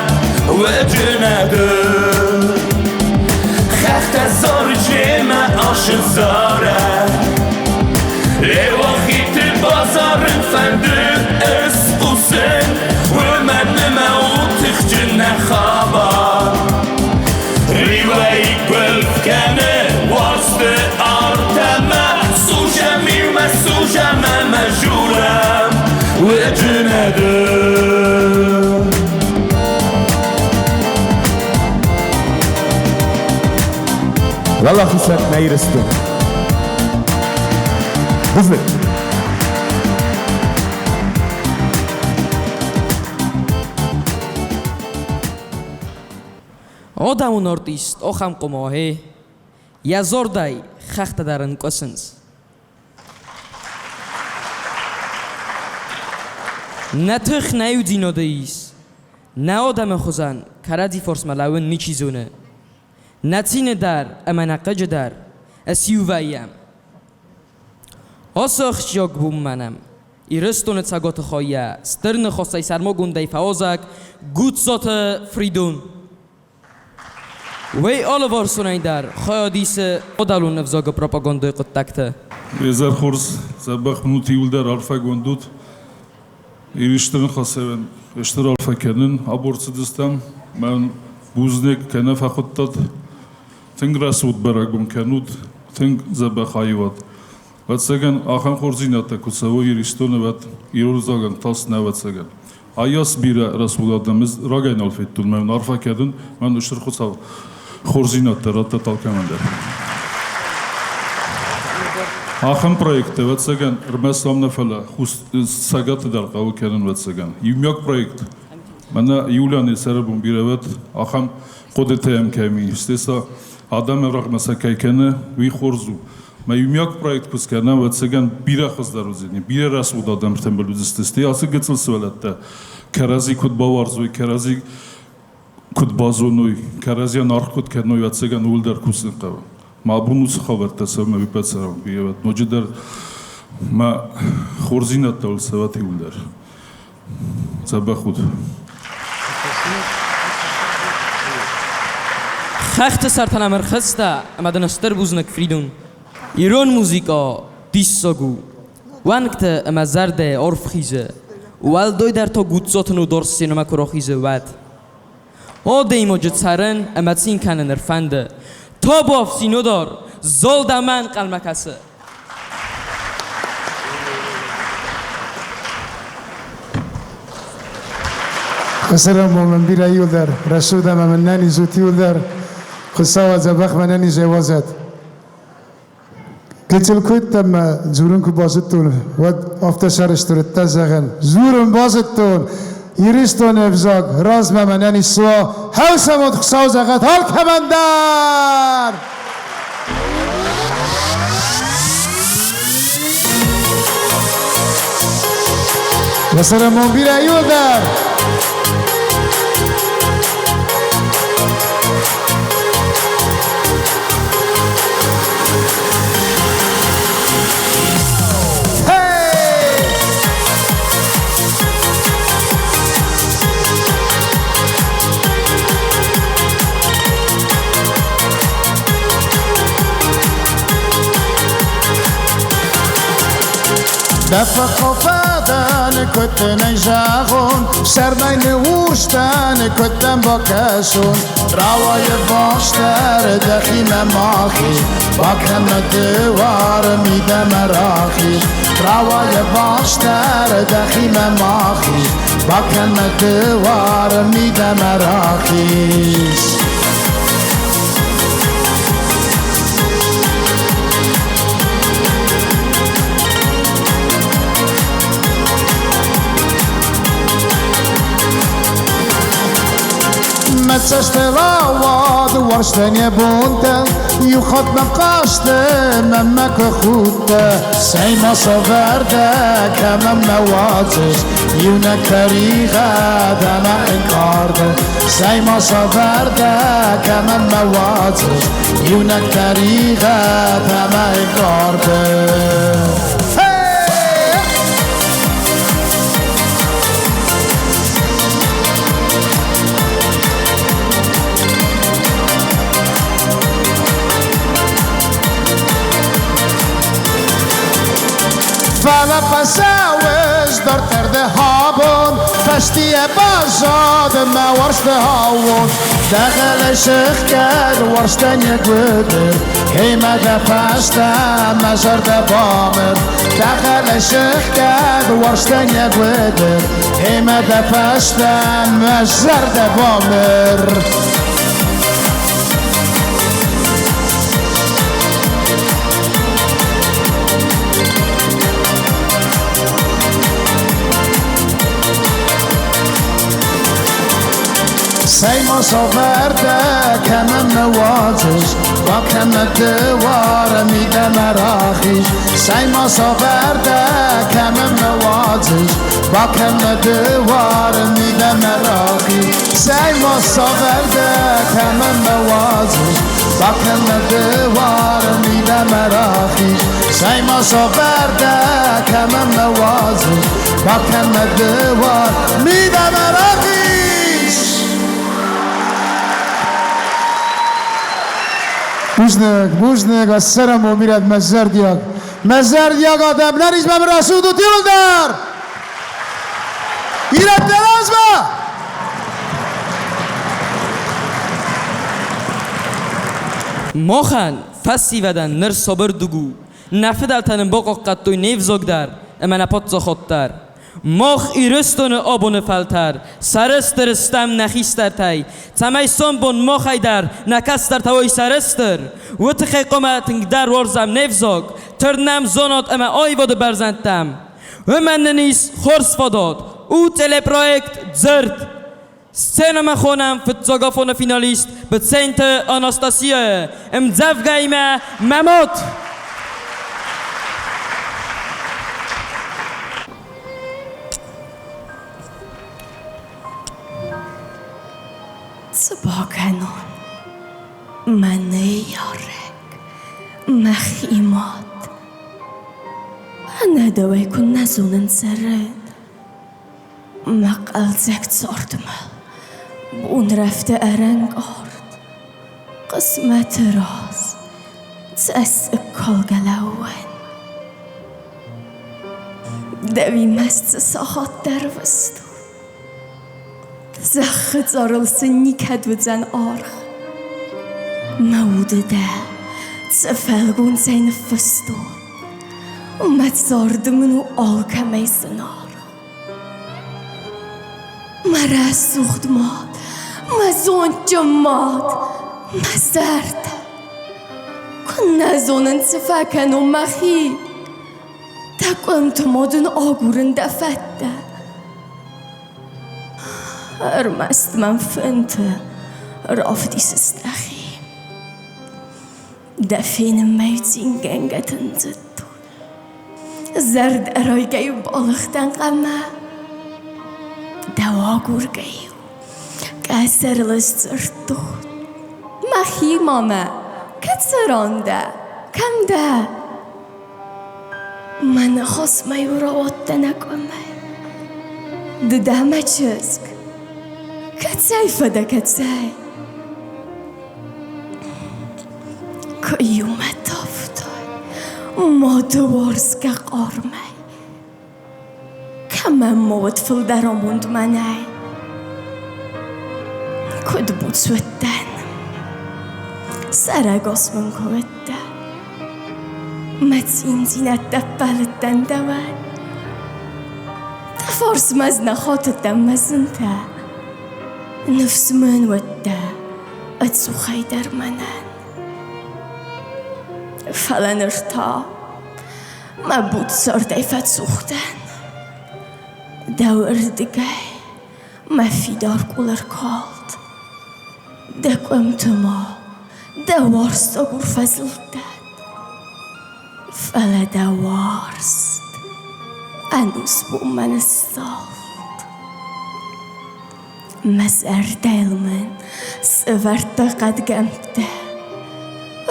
уӕджынады. Хӕхтӕ зарынц немӕ ашы зарӕг, Леуахиты базарын фӕнды ысхъусын, Уымӕн ӕмӕ у тыхджын нӕ хабар. Риуӕй гуылф кӕны уарзты арт ӕмӕ Служӕм иумӕ, служӕм ӕмӕ журӕм уӕджынады. Уӕлахиз уӕд нӕ Ирыстон. Бузныг. Адӕмон артист ахӕм къуымы, гъе, йӕ зӕрдӕй хӕхтӕ дӕр ӕнкъуысынц. Нӕ тых нӕ иудзинады ис. Нӕ адӕмы хуызӕн кӕрӕдзи фарсмӕ лӕууын ничи зоны. Нӕ цины дӕр ӕмӕ нӕ хъыджы дӕр ысиу вӕййӕм. Ацы ахсджиаг бон мӕнӕн Ирыстоны цӕгаты хайӕ стыр ныхасӕй сӕрмагондӕй фӕуазӕг Гуццаты Фридон. Уый алыварсонӕй дӕр хайад исы мадӕлон ӕвзагы пропагандӕйы хъуыддӕгты. Изӕр хорз, дзӕбӕх минут иуылдӕр арфӕгонд ут. Ирыстоны хӕсӕвӕн стыр арфӕ кӕнын. Абор цыдыстӕм, мӕн бузныг кӕнӕ фӕхуыдтат. Тынг рӕсугъд бӕрӕгбон кӕнут, тынг дзӕбӕх аивад. Ӕвӕццӕгӕн, ахӕм хорздзинӕдтӕ куы цӕуы Ирыстоны, уӕд ирон ӕвзагӕн тас нӕ ӕвӕццӕгӕн. Айас бирӕ рӕсугъд адӕм ӕз рагӕй нал федтон, мӕн арфӕ кӕнын, мӕн Стыр Хуыцау хорздзинӕдтӕ раттӕд алкӕмӕн дӕр. Ахӕм проекттӕ, ӕвӕццӕгӕн, ӕрмӕст ам нӕ, фӕлӕ Цӕгаты дӕр хъӕуы кӕнын, ӕвӕццӕгӕн. Иумиаг проект. Мӕнӕ Юлианы цӕрӕнбон бирӕ уӕд, ахӕм хъуыдытӕ йӕм кӕм и, стӕй сӕ адӕмы рӕгъмӕ сӕ кӕй кӕны, уый хорз у. Мӕ иумиаг проект куы скӕнӕм, ӕвӕццӕгӕн, бирӕ хуыздӕр уыдзӕни, бирӕ рӕсугъд адӕмтӕ уыдзысты. Стӕй ацы гыццыл сывӕллӕттӕ кӕрӕдзи куыд бауарзой, кӕрӕдзи куыд базоной, кӕрӕдзийӕн аргъ куыд кӕной, ӕвӕццӕгӕн, ууыл дӕр кусын хъӕуы. Мӕ абон уыцы хабӕрттӕ цӕуы мӕ цӕрӕм, ноджыдӕр мӕ хорздзинӕдтӕ уыл цӕуӕт иуылдӕр. Дзӕбӕх ут. Хӕхты сӕртӕн ӕм ӕрхӕцдӕ ӕмӕ дын стыр бузныг, Фридун. Ирон музыкӕ диссаг у. Уӕнгты ӕмӕ зӕрдӕйы арф хизы. Уӕлдайдӕр та Гуццаты Нодар сценӕмӕ куы рахизы, уӕд. Адӕймаджы цӕрын ӕмӕ цин кӕнын ӕрфӕнды. Табуафси, Нодар, зал дӕмӕ ӕнхъӕлмӕ кӕсы. Köszönöm, мын бирӕ иуылдӕр, рӕсугъд ӕмӕ мын нӕниз ут иуылдӕр. Хуыцау дзӕбӕх мӕ нӕнизӕй уадзӕд. Гыццыл куыдтӕн мӕ дзурын куы базыдтон, уӕд афтӕ сӕрыстыр уыдтӕн, зӕгъын, дзурын базыдтон, Ирыстоны ӕвзаг размӕ мӕнӕн исуа, хӕусӕмод Хуыцау зӕгъӕд алкӕмӕн дӕр! Köszönöm, бирӕ иуылдӕр! Дӕ куыд нӕ зӕгъон, сӕрмӕ ныуурстӕн, куыд дӕм бакӕсон, рауайы вастӕр дӕхимӕ махи, бакӕн мӕ дыуар, мидӕмӕ рахиз. Рауайы вастӕр дӕхимӕ махи, бакӕн мӕ дыуар, мидӕмӕ рахиз. Мӕ цӕстыл ауад уарзтӕн йӕ бонтӕ, иу хатт мӕм хъазты, мӕнмӕ куы худтӕ. Цӕй ма цавӕр дӕ, кӕмӕн мӕ уадзыс, иунӕг тӕригъӕд ӕмӕ ӕнкъарды. Цӕй ма цавӕр дӕ, кӕмӕн мӕ уадзыс, иунӕг тӕригъӕд ӕмӕ ӕнкъарды. Фӕлӕ фӕцӕуыс дарддӕр ды абон, фӕстийӕ баззад мӕ уарзты аууон. Дӕ хъӕлӕс ӕхгӕд уарзтӕн йӕ гуыдыр, Гъемӕ дӕ фӕстӕ мӕ зӕрдӕ бамыр. Дӕ хъӕлӕс ӕхгӕд уарзтӕн йӕ гуыдыр, Гъемӕ дӕ фӕстӕ мӕ зӕрдӕ бамыр. Цӕй ма цавӕр дӕ, кӕмӕн нӕ уадзыс, бакӕн мӕ дыуар, мидӕмӕ рахиз. Цӕй ма цавӕр дӕ, кӕмӕн нӕ уадзыс, бакӕн мӕ дыуар, мидӕмӕ рахиз. Цӕй ма цавӕр дӕ, кӕмӕн нӕ уадзыс, бакӕн мӕ дыуар, мидӕмӕ рахиз. Цӕй ма цавӕр дӕ, кӕмӕн нӕ уадзыс, бакӕн мӕ дыуар, мидӕмӕ рахиз. Бузныг, бузныг, ассаламу мирӕд мӕ зӕрдиаг. Мӕ зӕрдиаг адӕм, нӕ ризмӕ рӕсугъд ут иуылдӕр! Ирӕттӕ размӕ! Махӕн, фӕсивӕдӕн, ныр сабыр дуг у. Нӕ фыдӕлтӕ нын бахъахъхъӕдтой не взаг дӕр ӕмӕ нӕ паддзахад дӕр. Мах Ирыстоны абоны фӕлтӕр сӕрыстыр стӕм нӕ хистӕртӕй, цӕмӕй сомбон махӕй дӕр нӕ кӕстӕртӕ уой сӕрыстыр. Уый тыххӕй хъуамӕ тынгдӕр уарзӕм не взаг, тырнӕм зонад ӕмӕ аивады бӕрзӕндтӕм. Уымӕн нын ис хорз фадат, у телепроект «Дзырд». Сценӕмӕ хонӕм фыццаг афоны финалист Быценты Анастасияйы ӕмдзӕвгӕимӕ «Мӕ мад». Цы бакӕнон, мӕ ныййарӕг, мӕхи мад? Ӕнӕ дӕуӕй куы нӕ зонын цӕрын. Мӕ хъӕлдзӕг цардмӕ бонрӕфты ӕрӕнкъард, Хъысмӕты раз цӕссыгкалгӕ лӕууӕн. Дӕуимӕ цы сахат ӕрвыстон, Зӕххы цъарыл сын никӕд уыдзӕн аргъ. Мӕ уды дӕ цы фӕлгонцӕй ныффыстон, Мӕ царды мын у алкӕмӕй зынаргъ. Мӕ рӕсугъд мад, мӕ зондджын мад, мӕ зӕрдӕ. Куыннӕ зонын, цы фӕкӕнон мӕхи. Дӕ къуымты ма дын агурын дӕ фӕдтӕ. Ӕрмӕст мӕм фынты равдисыс дӕхи. Дӕ фенынмӕ цингӕнгӕ тындзыдтон. Зӕрдӕрайгӕ-иу балыгътӕн хъӕмӕ. Дӕу агургӕ-иу къӕсӕрыл сдзырдтон. Мӕхи мамӕ, кӕд цӕрон дӕ, кӕм дӕ? Мӕ ныхасмӕ-иу рауадтӕ нӕ къуымӕй. Ды дӕ мӕ чызг, кӕцӕй фӕдӕ, кӕцӕй? Куы-иу мӕ тавтай мады уарзгӕ хъармӕй, Кӕмӕн ма уыд фылдӕр амонд мӕнӕй? Куыд буц уыдтӕн, сӕрӕгас мын куы уыдтӕ, Мӕ циндзинӕдтӕ ппӕлыдтӕн дӕуӕн. Дӕ фарсмӕ ӕз нӕ хатыдтӕн мӕ зынтӕ, Ныфс мын уыдтӕ ӕдзухӕй дӕр мӕнӕн. Фӕлӕ ныр та мӕ буц цардӕй фӕцух дӕн. Дӕуырдыгӕй мӕ фидар къул ӕркалд. Дӕ къуымты ма дӕ уарзтагур фӕзылдтӕн. Фӕлӕ дӕ уарзт ӕнусбонмӕ ныссалд. Мӕ зӕрдӕйыл мын сӕвӕрдта хъӕдгӕмттӕ,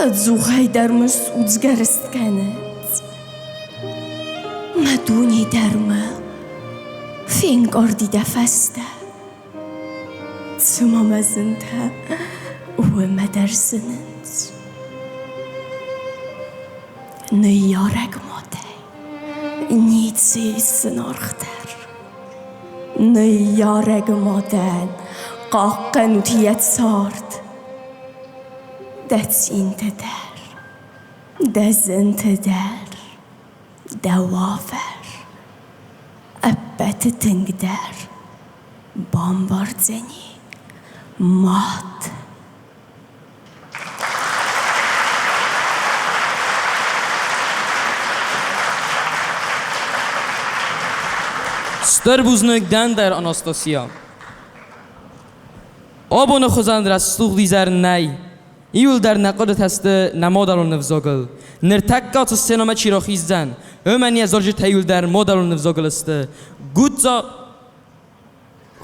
Ӕдзухӕй дӕр мын судзгӕ рыст кӕнынц. Мӕ дуне дӕр мыл фенкъарди дӕ фӕстӕ. Цыма мӕ зынтӕ уымӕ дӕр зынынц. Ныййарӕг мадӕй ницы ис зынаргъдӕр. Ныййарӕг мадӕн хъахъхъӕнут йӕ цард. Дӕ цинтӕ дӕр, дӕ зынтӕ дӕр, дӕ уавӕр ӕппӕты тынгдӕр бамбардзӕни мад. Стыр бузныг дӕн дӕр, Анастасия. Абоны хуызӕн рӕсугъд изӕр нӕй. Иуылдӕр нӕ хъуыдытӕ сты нӕ мадӕлон ӕвзагыл. Ныртӕккӕ цы сценӕмӕ чи рахиздзӕн, уымӕн йӕ зарджытӕ иуылдӕр мадӕлон ӕвзагыл сты. Гуцца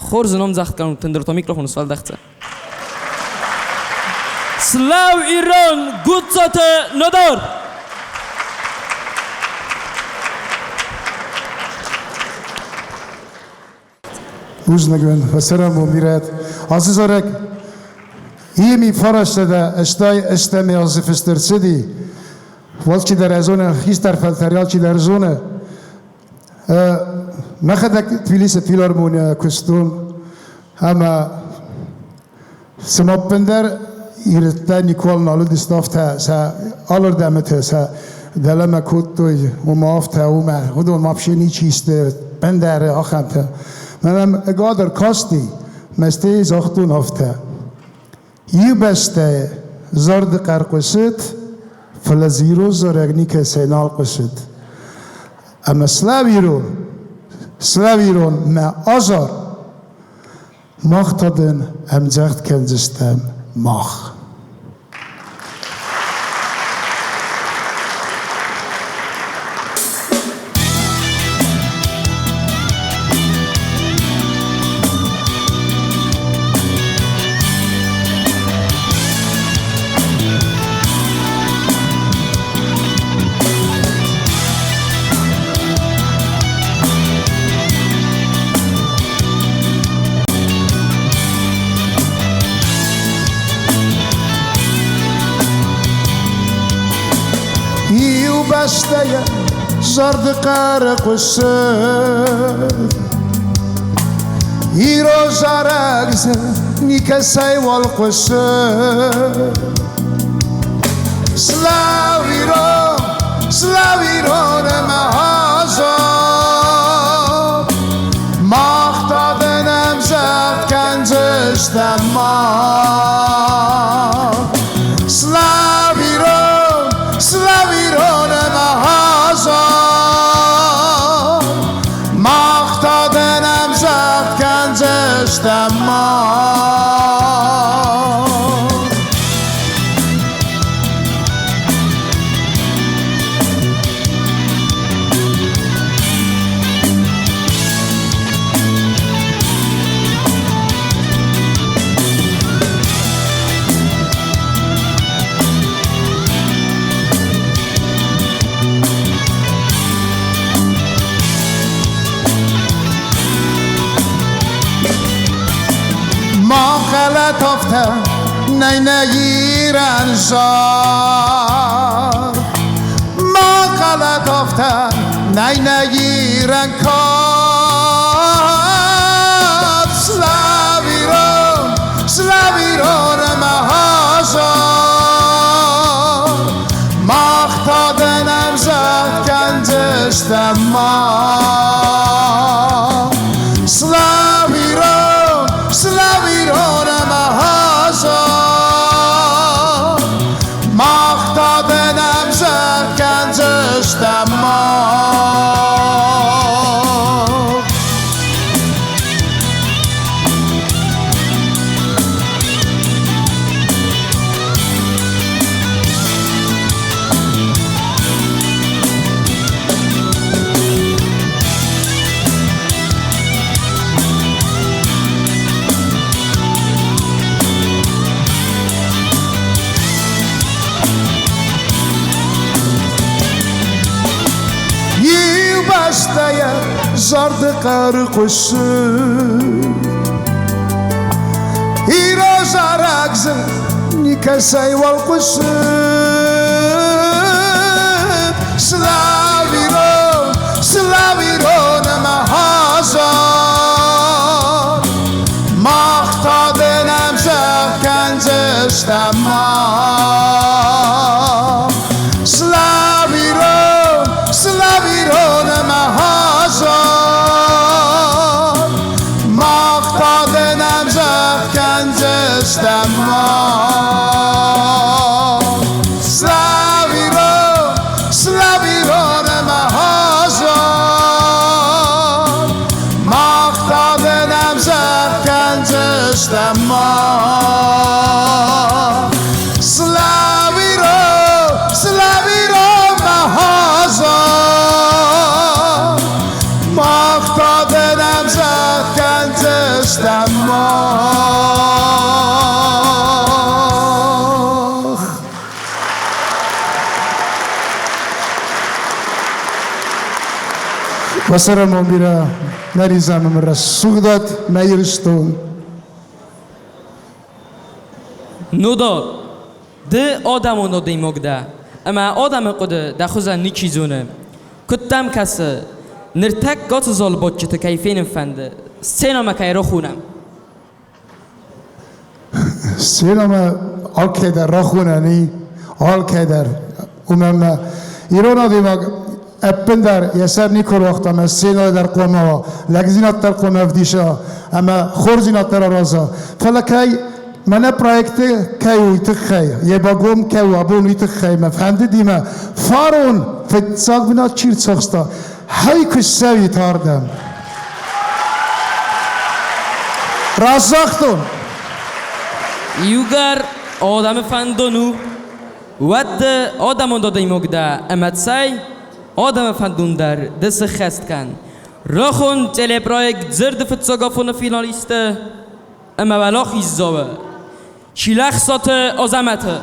Хорз номдзагъд кӕнут, тындыртӕ микрофон сфӕлдӕхдзӕн. Слав Ирон Гуццаты Нодар! Бузныг уын, фӕцӕрӕнбон бирӕт. Ацы зарӕг Ими фарастада ӕстай ӕстӕм азы фыст ӕрцыди. Алчидӕр зоны, хистӕр фӕлтӕр алчидӕр зоны. Мӕхӕдӕг Тбилисы филармонийӕ куыстон ӕмӕ цыма ӕппындӕр ирӕттӕ никуал нал уыдысты, афтӕ сӕ алырдӕмыты сӕ дӕлӕмӕ кодтой, уымӕ афтӕ, уымӕ, уыдон вообще ничи сты, ӕндӕры ахӕмтӕ. Мӕнӕ ӕгадӕр касти, мӕстӕй загътон афтӕ. Иу бӕстӕйы зарды хъӕр хъуысыд, фӕлӕ дзы ирон зарӕг никӕцӕй нал хъуысыд. Ӕмӕ слав ирон, слав ирон мӕ азар, мах та дын ӕмдзӕгъд кӕндзыстӕм мах. Иу бӕстӕйӕ зарды хъӕр хъуысы. Ирон зарӕг дзы никӕцӕй уал хъуысы. Слав Ирон, слав Ирон ӕмӕ азар. Мах та дын ӕмдзӕгъд кӕндзыстӕм мах. Слав Ирон, слав Ирон ӕмӕ азар. Мах та дын ӕмдзӕгъд кӕндзыстӕм мах. Ma غلط афтӕ нӕй нӕ Ирӕн зар. Ма غلط афтӕ нӕй нӕ Ирӕн кад. Слав Ирон, слав Ирон ӕмӕ азар. Мах та дын ӕмдзӕгъд кӕндзыстӕм мах. Слав Ирон, слав Ирон ӕмӕ азар. Мах та дын ӕмдзӕгъд кӕндзыстӕм мах. Иу бӕстӕйӕ зарды хъӕр хъуысы. Ирон зарӕг дзы никӕцӕй уал хъуысы. Слав Ирон, слав Ирон ӕмӕ азар. Мах та дын ӕмдзӕгъд кӕндзыстӕм мах. Слав Ирон, слав Ирон ӕмӕ азар. Мах та дын ӕмдзӕгъд кӕндзыстӕм мах. Слав Ирон, слав Ирон ӕмӕ азар. Мах та дын ӕмдзӕгъд кӕндзыстӕм мах. Слав Ирон, слав Ирон ӕмӕ азар. Мах та дын ӕмдзӕгъд кӕндзыстӕм мах. Уӕ бирӕ нӕ ризӕмы рӕсугъдад, нӕ Ирыстон. Нодар, ды адӕмон адӕймаг дӕ, ӕмӕ адӕмы хъуыды дӕ хуызӕн ничи зоны. Куыд дӕм кӕсы, ныртӕккӕ ацы залы бадджыты кӕй фенын фӕнды, сценӕмӕ кӕй рахонӕм? Сценӕмӕ алкӕдӕр рахонӕн и, алкӕдӕр. Уымӕн ӕмӕ ирон адӕймаг ӕппындӕр йӕ сӕр никуы руагъта ӕмӕ сценӕйы дӕр хъуамӕ уа, лӕгдзинад дӕр хъуамӕ ӕвдиса ӕмӕ хорздзинад дӕр араза. Фӕлӕ кӕй мӕнӕ проекты кӕй уый тыххӕй, йе багом кӕй у абон уый тыххӕй мӕ фӕндыди мӕ фарон фыццаг бынат чи рцахста, хай куы ссӕуит ардӕм. Раст загътон? Иугӕр адӕмы фӕндон у, уӕд ды адӕмон адӕймаг дӕ ӕмӕ цӕй, адӕмы фӕндон дӕр ды сыххӕст кӕн. Рахон телепроект «Дзырды фыццаг афоны» финалисты ӕмӕ уӕлахиздзауы Чилӕхсаты Азӕмӕты.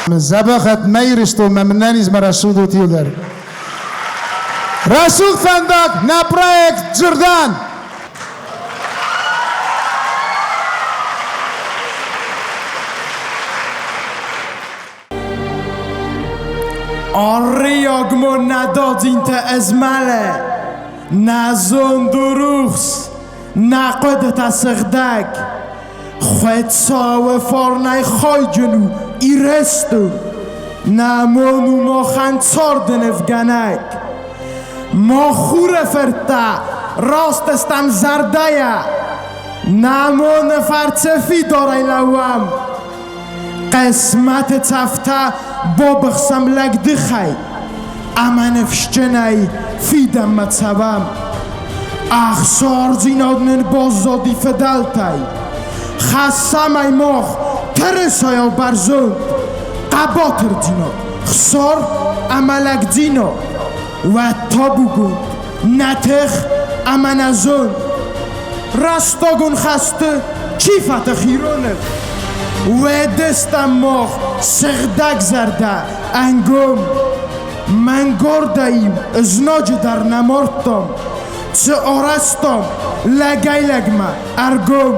Дзӕбӕхӕт мӕ Ирыстонмӕ мӕнӕнизмӕ рӕсугъд ут иугӕр. Рӕсугъд фӕндаг нӕ проект «Дзырдӕн». Арриагмо нӕ дадзинтӕ ӕзмӕлӕ, нӕ зонд у рухс, нӕ хъуыдытӕ сыгъдӕг. Хуыцауы фарнӕй хайджын у Ирыстон, нӕ мон у махӕн царды нывгӕнӕг. Мах хуры фырттӕ раст стӕм зӕрдӕйӕ, нӕ моны фӕрцы фидарӕй лӕууӕм. Хъысмӕты цӕфтӕ бабыхсӕм лӕгдыхӕй ӕмӕ ныфсджынӕй фидӕнмӕ цӕуӕм. Ӕхсардзинад нын баззади фыдӕлтӕй. Хӕссӕм ӕй мах тырысайау бӕрзонд. Хъӕбатырдзинад, хсар ӕмӕ лӕгдзинад уӕд табугонд, нӕ тых ӕмӕ нӕ зонд. Рӕстӕгон хӕсты чи фӕтых ироныл? Уӕдыстӕм мах сыгъдӕгзӕрдӕ, ӕнгом. Мӕнгардӕй-иу ызнаджы дӕр нӕ мардтам. Цы арӕзтам лӕгӕй-лӕгмӕ, ӕргом.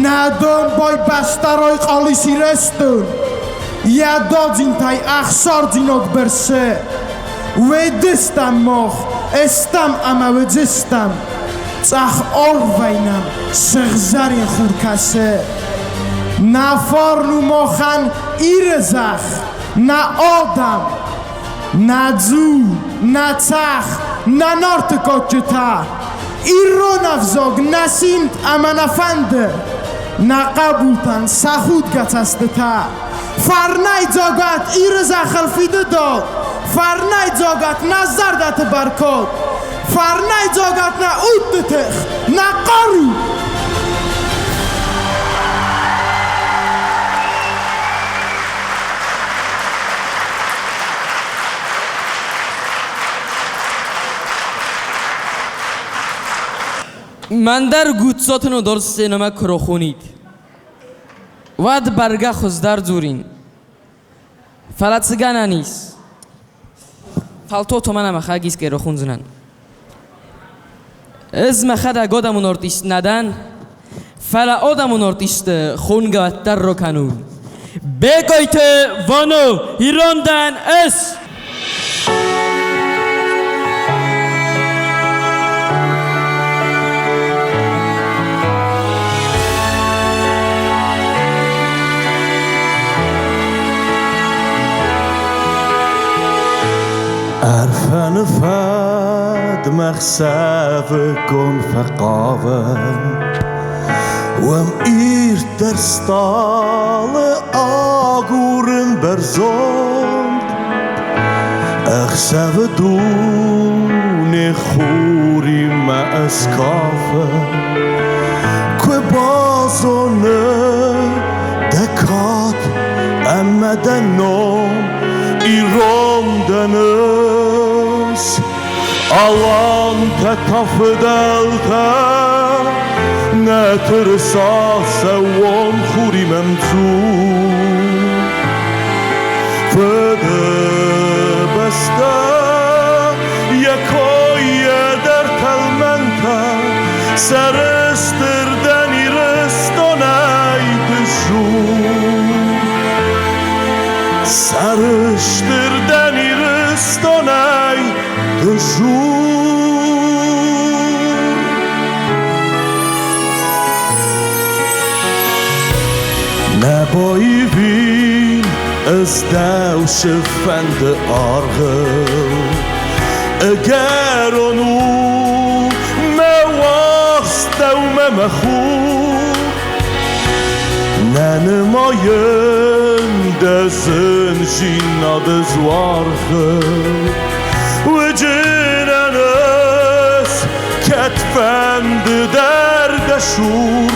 Нӕ домбай бӕстӕ райхъал ис Ирыстон. Йӕ дадзинтӕй ӕхсардзинад бырсы. Уыдыстӕм мах, ыстӕм ӕмӕ уыдзыстӕм. Цъӕх арвӕй нӕм сыгъзӕрин хур кӕсы. Нӕ фарн у махӕн Иры зӕхх, нӕ адӕм. Нӕ дзул, нӕ цӕхх, нӕ нарты кадджытӕ. Ирон ӕвзаг нӕ симд ӕмӕ нӕ фӕнды. Нӕ хъӕбултӕн сӕ худгӕ цӕстытӕ. Фӕрнӕй дзогат Иры зӕххыл фидыдод, Фӕрнӕй дзогат нӕ зӕрдӕты бӕркад, Фӕрнӕй дзогат нӕ удты тых, нӕ хъару! Мӕн дӕр Гуццаты Нодар сценӕмӕ куы рахонид. Уӕд бӕргӕ хуыздӕр дзурин. Фӕлӕ цы гӕнӕн ис? Фӕлтау томӕн ӕмӕ хагисгӕ рахондзынӕн. Ӕз мӕхӕдӕг адӕмон артист нӕ дӕн, фӕлӕ адӕмон артисты хонгӕ уӕддӕр ракӕнун. Бекъойты Вано, ирон дӕн ӕз! Ӕрфӕны фӕд мӕ хсӕвыгон фӕхъавын, Уым ирддӕр стъалы агурын бӕрзонд. Ӕхсӕвы дуне хуримӕ ыскафы, Куы базоны дӕ кад ӕмӕ дӕ ном, Ирон дӕн ӕз. Алантӕ та фыдӕлтӕ, нӕ тырыса сӕууон хуримӕ мдзу. Фыдыбӕстӕ йӕ коййӕ дӕр тӕлмӕнтӕ, сӕрыстыр дӕн Иры. жур. Сӕрыстыр дӕн Ирыстонӕй, ды зур. Нӕ баивин ӕз дӕу цыфӕнды аргъыл. Ӕгӕрон у мӕ уарзт дӕумӕ, мӕ хур. Нӕ нымайын дӕ зындзинады дзуаргъыл. Уыджынӕн ӕз кӕдфӕнды дӕр дӕ цур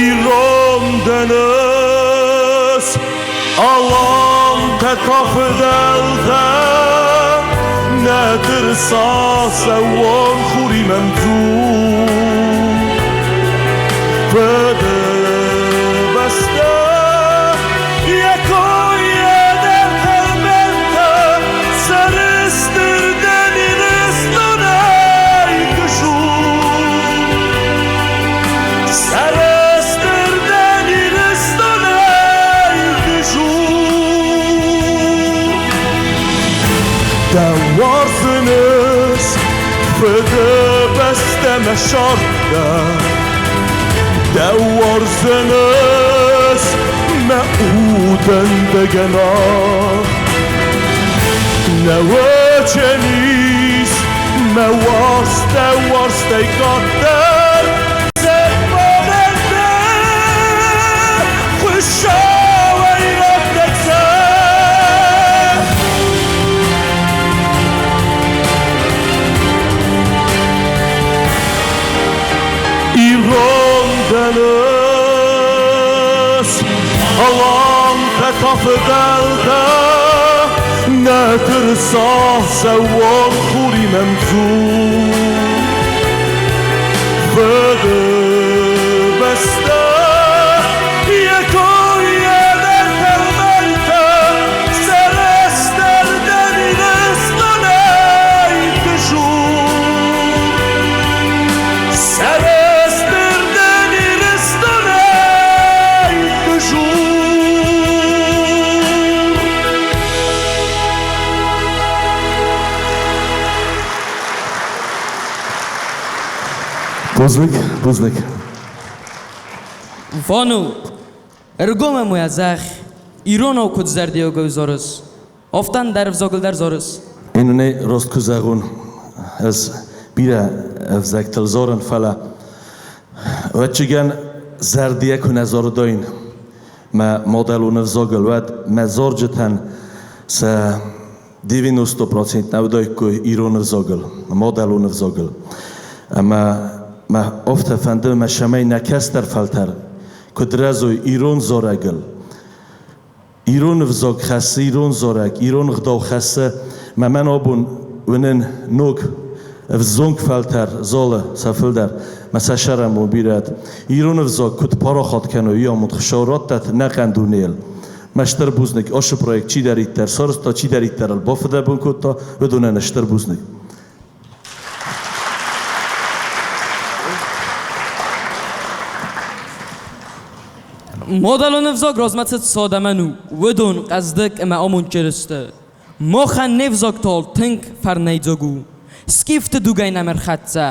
ирон дӕн ӕз. Алантӕ та фыдӕлтӕ, нӕ тырыса сӕууон хуримӕ мдзу. Фыдыбӕстӕ йӕ койӕ дӕр тӕлмӕнтӕ, сӕрыстыр дӕн Ирыстонӕй куы Сӕрыстыр дӕн Ирыстонӕй куы Дӕ уарзыныс Фыдыбӕстӕмӕ сардта, Дӕ уарзыныс мӕ удӕн дӕ гӕнах. Нӕ уӕченис мӕ уарзт дӕ уарзтӕй къаддӕр, Зӕгъ-ма Хуыцауӕй раттӕг зӕхх. Ирон дӕн ӕз, алантӕ та фыдӕлтӕ, Нӕ тырыса сӕууон хуримӕ мдзу. Фыдыбӕстӕ йӕ койӕ дӕр тӕлмӕнтӕ, Сӕрыстыр дӕн Ирыстонӕй ды зур. Сӕрыстыр дӕн Ирыстонӕй ды зур. Бузныг, бузныг. Вано, ӕргом ӕм уӕ зӕхх, иронау куыд зӕрдиагӕй зарыс, афтӕ ӕндӕр ӕвзагыл дӕр зарыс. Иннӕ раст куы зӕгъон, ӕз бирӕ ӕвзӕгтыл зарын, фӕлӕ ӕвӕццӕгӕн зӕрдийӕ куы нӕ зарыдаин мӕ мадӕлон ӕвзагыл, уӕд мӕ зарджытӕн сӕ 90% нӕ уыдаиккой ирон ӕвзагыл, мадӕлон ӕвзагыл. Ӕмӕ мӕ афтӕ фӕнды, мӕ цӕмӕй нӕ кӕстӕр фӕлтӕр куыд рӕзой ирон зарӕгыл. Ирон ӕвзаг хӕссы ирон зарӕг, ирон ӕгъдау хӕссы. Мӕ мӕн абон уынын ног ӕвзонг фӕлтӕр залы сӕ фылдӕр, мӕ сӕ сӕрӕнбон бирӕт. Ирон ӕвзаг куыд парахат кӕной, уый амонд Хуыцау раттӕд нӕ хъӕн дунейыл. Мӕ стыр бузныг, ацы проект чидӕриддӕр сарӕзта, чидӕриддӕр ыл бафыдӕбон кодта, уыдонӕн стыр бузныг. Мадӕлон ӕвзаг размӕцыд цадӕмӕн у, уыдон хъӕздыг ӕмӕ амондджын сты. Махӕн не взаг та тынг фӕрнӕйдзаг у. Скифты дугӕй нӕм ӕрхӕццӕ.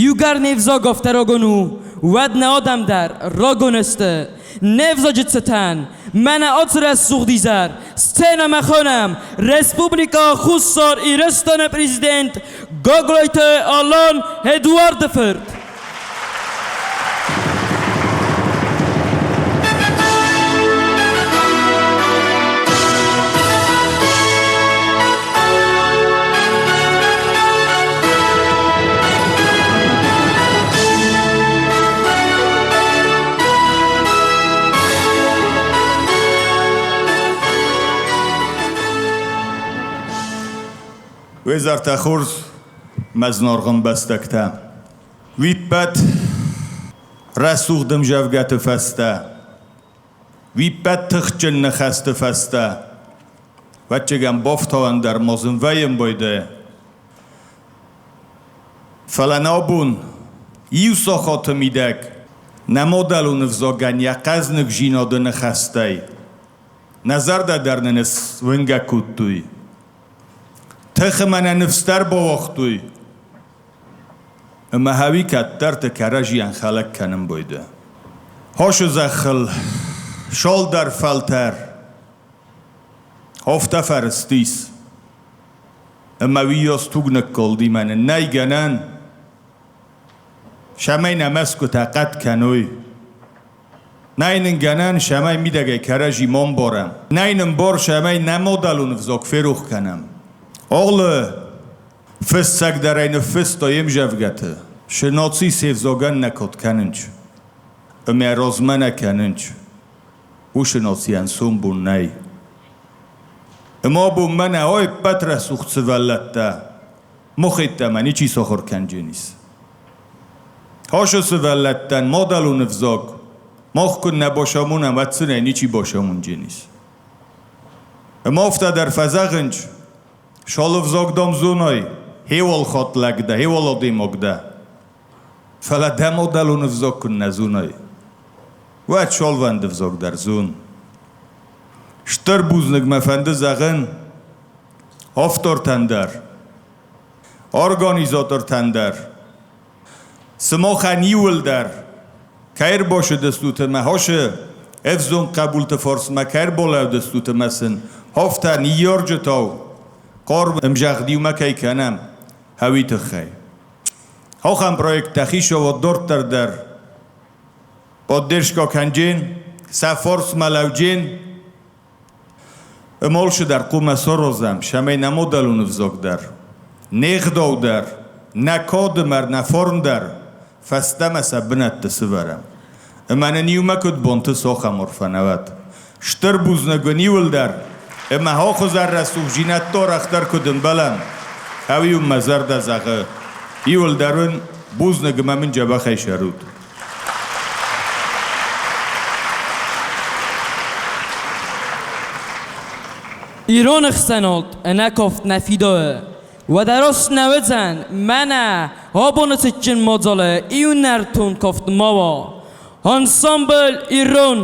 Иугӕр не взаг афтӕ рагон у, уӕд нӕ адӕм дӕр рагон сты. Не взаджы цытӕн, мӕнӕ ацы рӕсугъд изӕр, сценӕмӕ хонӕм Республикӕ Хуссар Ирыстоны президент Гаглойты Алан Эдуарды фырт. Уе зӕртӕ хорз, мӕ зынаргъ ӕмбӕстӕгтӕ! Уе ппӕт рӕсугъд ӕмзӕвгӕты фӕстӕ, уе ппӕт тыхджын ныхӕсты фӕстӕ, ӕвӕццӕгӕн, бафтауӕн дӕр ма зын вӕййын байдайы. Фӕлӕ нӕ абон иу сахаты мидӕг Нӕ мадӕлон ӕвзагӕн йӕ хъӕзныгдзинады ныхӕстӕй нӕ зӕрдӕ дӕр нын ысуынгӕг кодтой. Тых ӕмӕ нӕ ныфс дӕр бауагътой. Ӕмӕ хӕуи кӕддӕрты кӕрӕдзийӕн хӕлӕг кӕнын бойды. Хосы зӕххыл шолдӕр фӕлтӕр афтӕ фӕрыстис, ӕмӕ уыйас туг ныккалди мӕнӕн нӕй гӕнӕн, цӕмӕй нӕ мӕсгуытӕ хъӕд кӕной. Нӕй нын гӕнӕн, цӕмӕй мидӕгӕй кӕрӕдзи ма мбарӕм. Нӕй нын бар, цӕмӕй нӕ мадӕлон ӕвзаг ферох кӕнӕм. Алы фыссӕг дӕр ӕй ныффыста йе мзӕвгӕты, цы наци се взагӕн нӕ кад кӕнынц ӕмӕ размӕ нӕ кӕнынц, уыцы нацийӕн сомбон нӕй. Ӕмӕ абон мӕнӕ ай ӕппӕт рӕсугъд сывӕллӕттӕ мах йеддӕмӕ ничи сахуыр кӕндженис. Ашы сывӕллӕттӕн мадӕлон ӕвзаг мах куыннӕ бацамонӕм, уӕд сын ӕй ничи бацамондзӕнис. Ӕмӕ афтӕ дӕр фӕзӕгъынц, Шалы взаг дам зонай, хеуал хатт лӕг дӕ, хеуал адӕймаг дӕ. Фӕлӕ дӕ мадӕлон ӕвзаг куыннӕ зонай, уӕд шалвӕнды взаг дӕр зон. Стыр бузныг мӕ фӕнды зӕгъын автортӕн дӕр, организатортӕн дӕр, сымахӕн иуылдӕр кӕй ӕрбацыдыстут ӕмӕ хосы ӕвзонг хъӕбулты фарсмӕ кӕй ӕрбалӕудыстут ӕмӕ сын афтӕ ныййарджытау хъарм ӕмзагъд-иумӕ кӕй кӕнӕм, уый тыххӕй. Ахӕм проекттӕ хицауад дарддӕр дӕр поддержка кӕнджын, сӕ фарсмӕ лӕуджын. Ӕмӕ алчидӕр хъуамӕ саразӕм, цӕмӕй нӕ мадӕлон ӕвзаг дӕр, не гъдау дӕр, нӕ кады мӕр, нӕ фарн дӕр фӕстӕмӕ сӕ бынӕтты сывӕрӕм. Ӕмӕ нын иумӕ куыд бонты сахӕм арфӕ нӕ уӕд. Стыр бузныг уын иуылдӕр, ӕмӕ ахуызӕр рӕсугъдзинӕдтӕ арӕхдӕр куыд ӕмбӕлӕм, ӕви уын мӕ зӕрдӕ зӕгъы, иуылдӕр уын бузныг ӕмӕ мын дзӕбӕхӕй сӕрут. Ирон ӕхсӕнад ӕнӕкафт нӕ фидауы. Уӕдӕ раст нӕ уыдзӕн, мӕнӕ абоны цытджын мадзалы иу нӕртон кафт ма уа. Ансамбль «Ирон»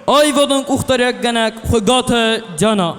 аивадон къухдариуӕггӕнӕг Хуыгаты Диана.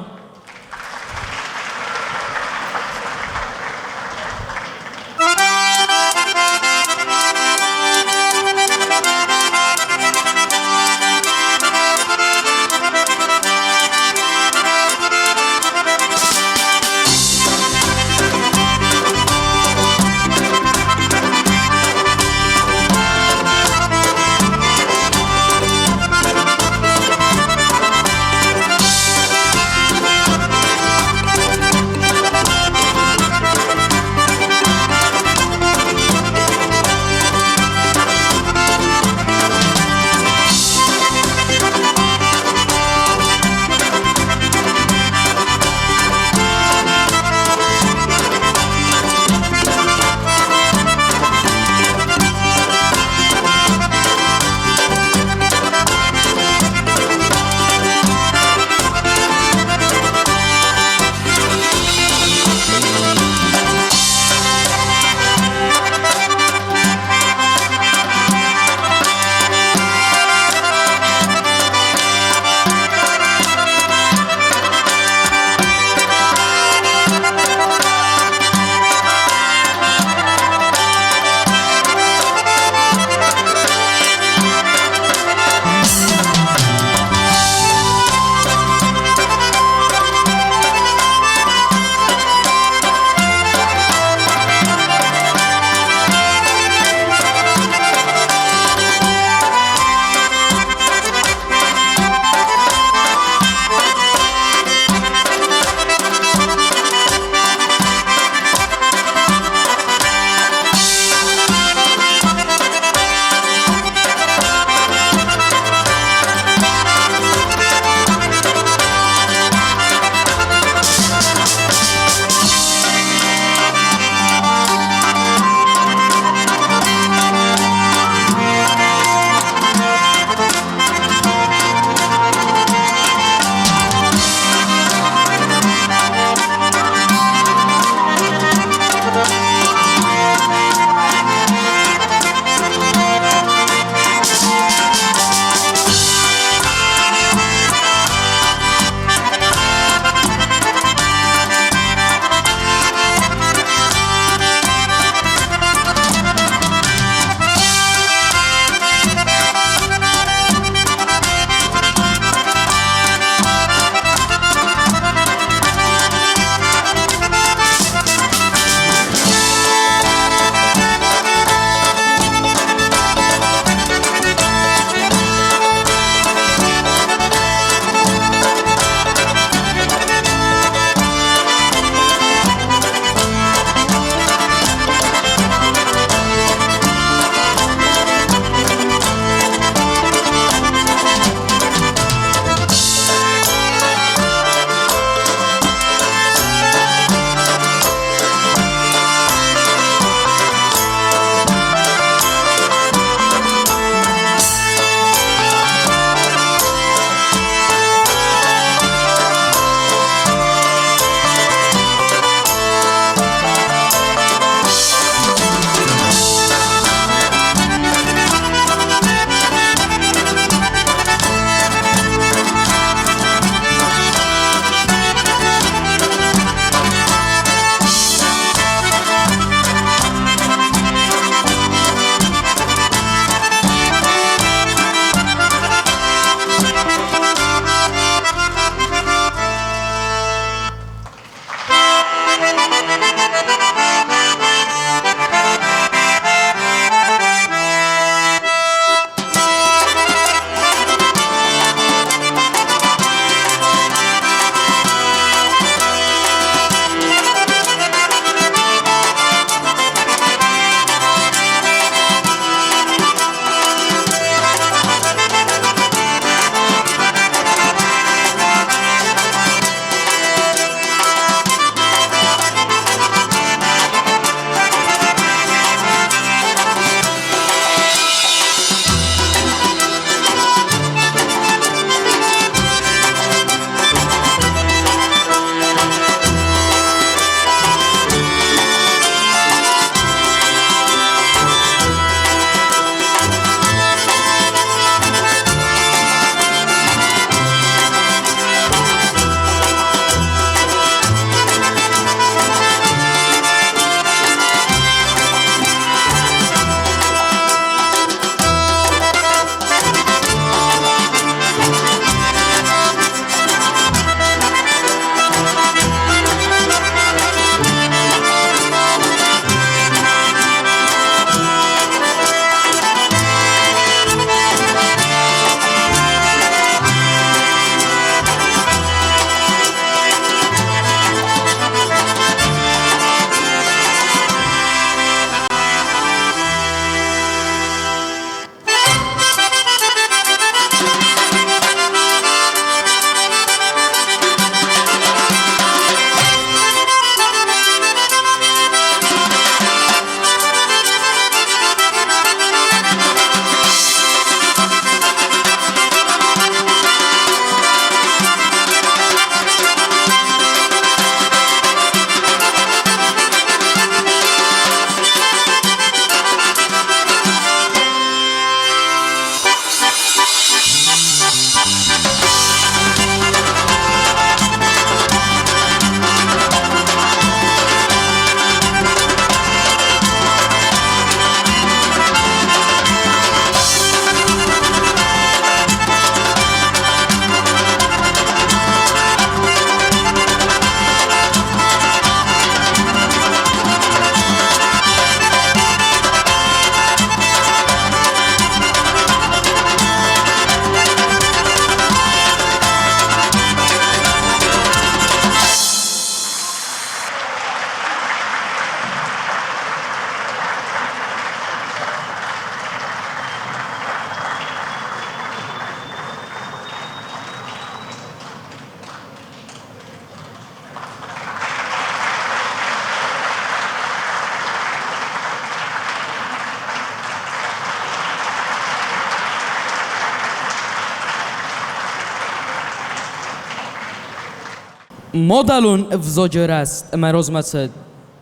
Мадӕлон ӕвзаджы рӕзт ӕмӕ размӕцыд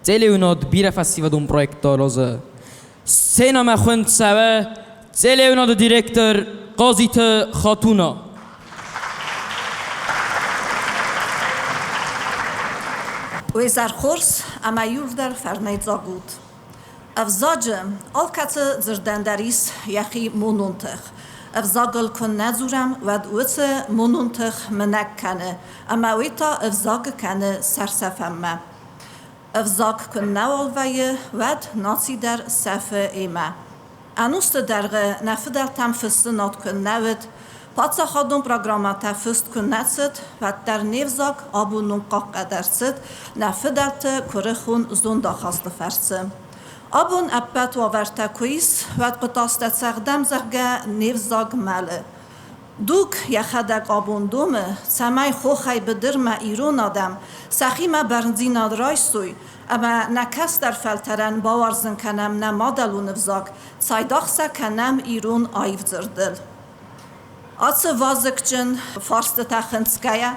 телеуынад бирӕ фӕсивӕдон проекттӕ аразы. Сценӕмӕ хуынд цӕуы телеуынады директор Хъазиты Хатуна. Уе зӕр хорз ӕмӕ иууылдӕр фӕрнӕйдзаг ут. Ӕвзаджы алкӕцы дзырдӕн дӕр ис йӕхи монон тых. Ӕвзагыл куы нӕ дзурӕм, уӕд уыцы монон тых мынӕг кӕны, ӕмӕ уый та ӕвзаг кӕны сӕрсӕфӕнмӕ. Ӕвзаг куы нӕуал вӕййы, уӕд наци дӕр сӕфы имӕ. Ӕнусты дӕргъы нӕ фыдӕлтӕм фыссынад куы нӕ уыд, паддзахадон программӕтӕ фыст куы нӕ цыд, уӕддӕр не взаг абон хъахъхъӕд ӕрцыд нӕ фыдӕлты куырыхон зондахасты фӕрцы. Абон ӕппӕт уавӕртӕ куы ис, уӕд хъуытазтӕ цӕгъдӕм, зӕгъгӕ, не взаг мӕлы. Дуг йӕхӕдӕг абон домы, цӕмӕй хохӕй быдырмӕ ирон адӕм сӕхимӕ бӕрндзинад райсой ӕмӕ нӕ кӕстӕр фӕлтӕрӕн бауарзын кӕнӕм нӕ мадӕлон ӕвзаг, цайдагъ сӕ кӕнӕм ирон аив дзырдыл. Ацы вазыгджын фарстытӕ хынцгӕйӕ,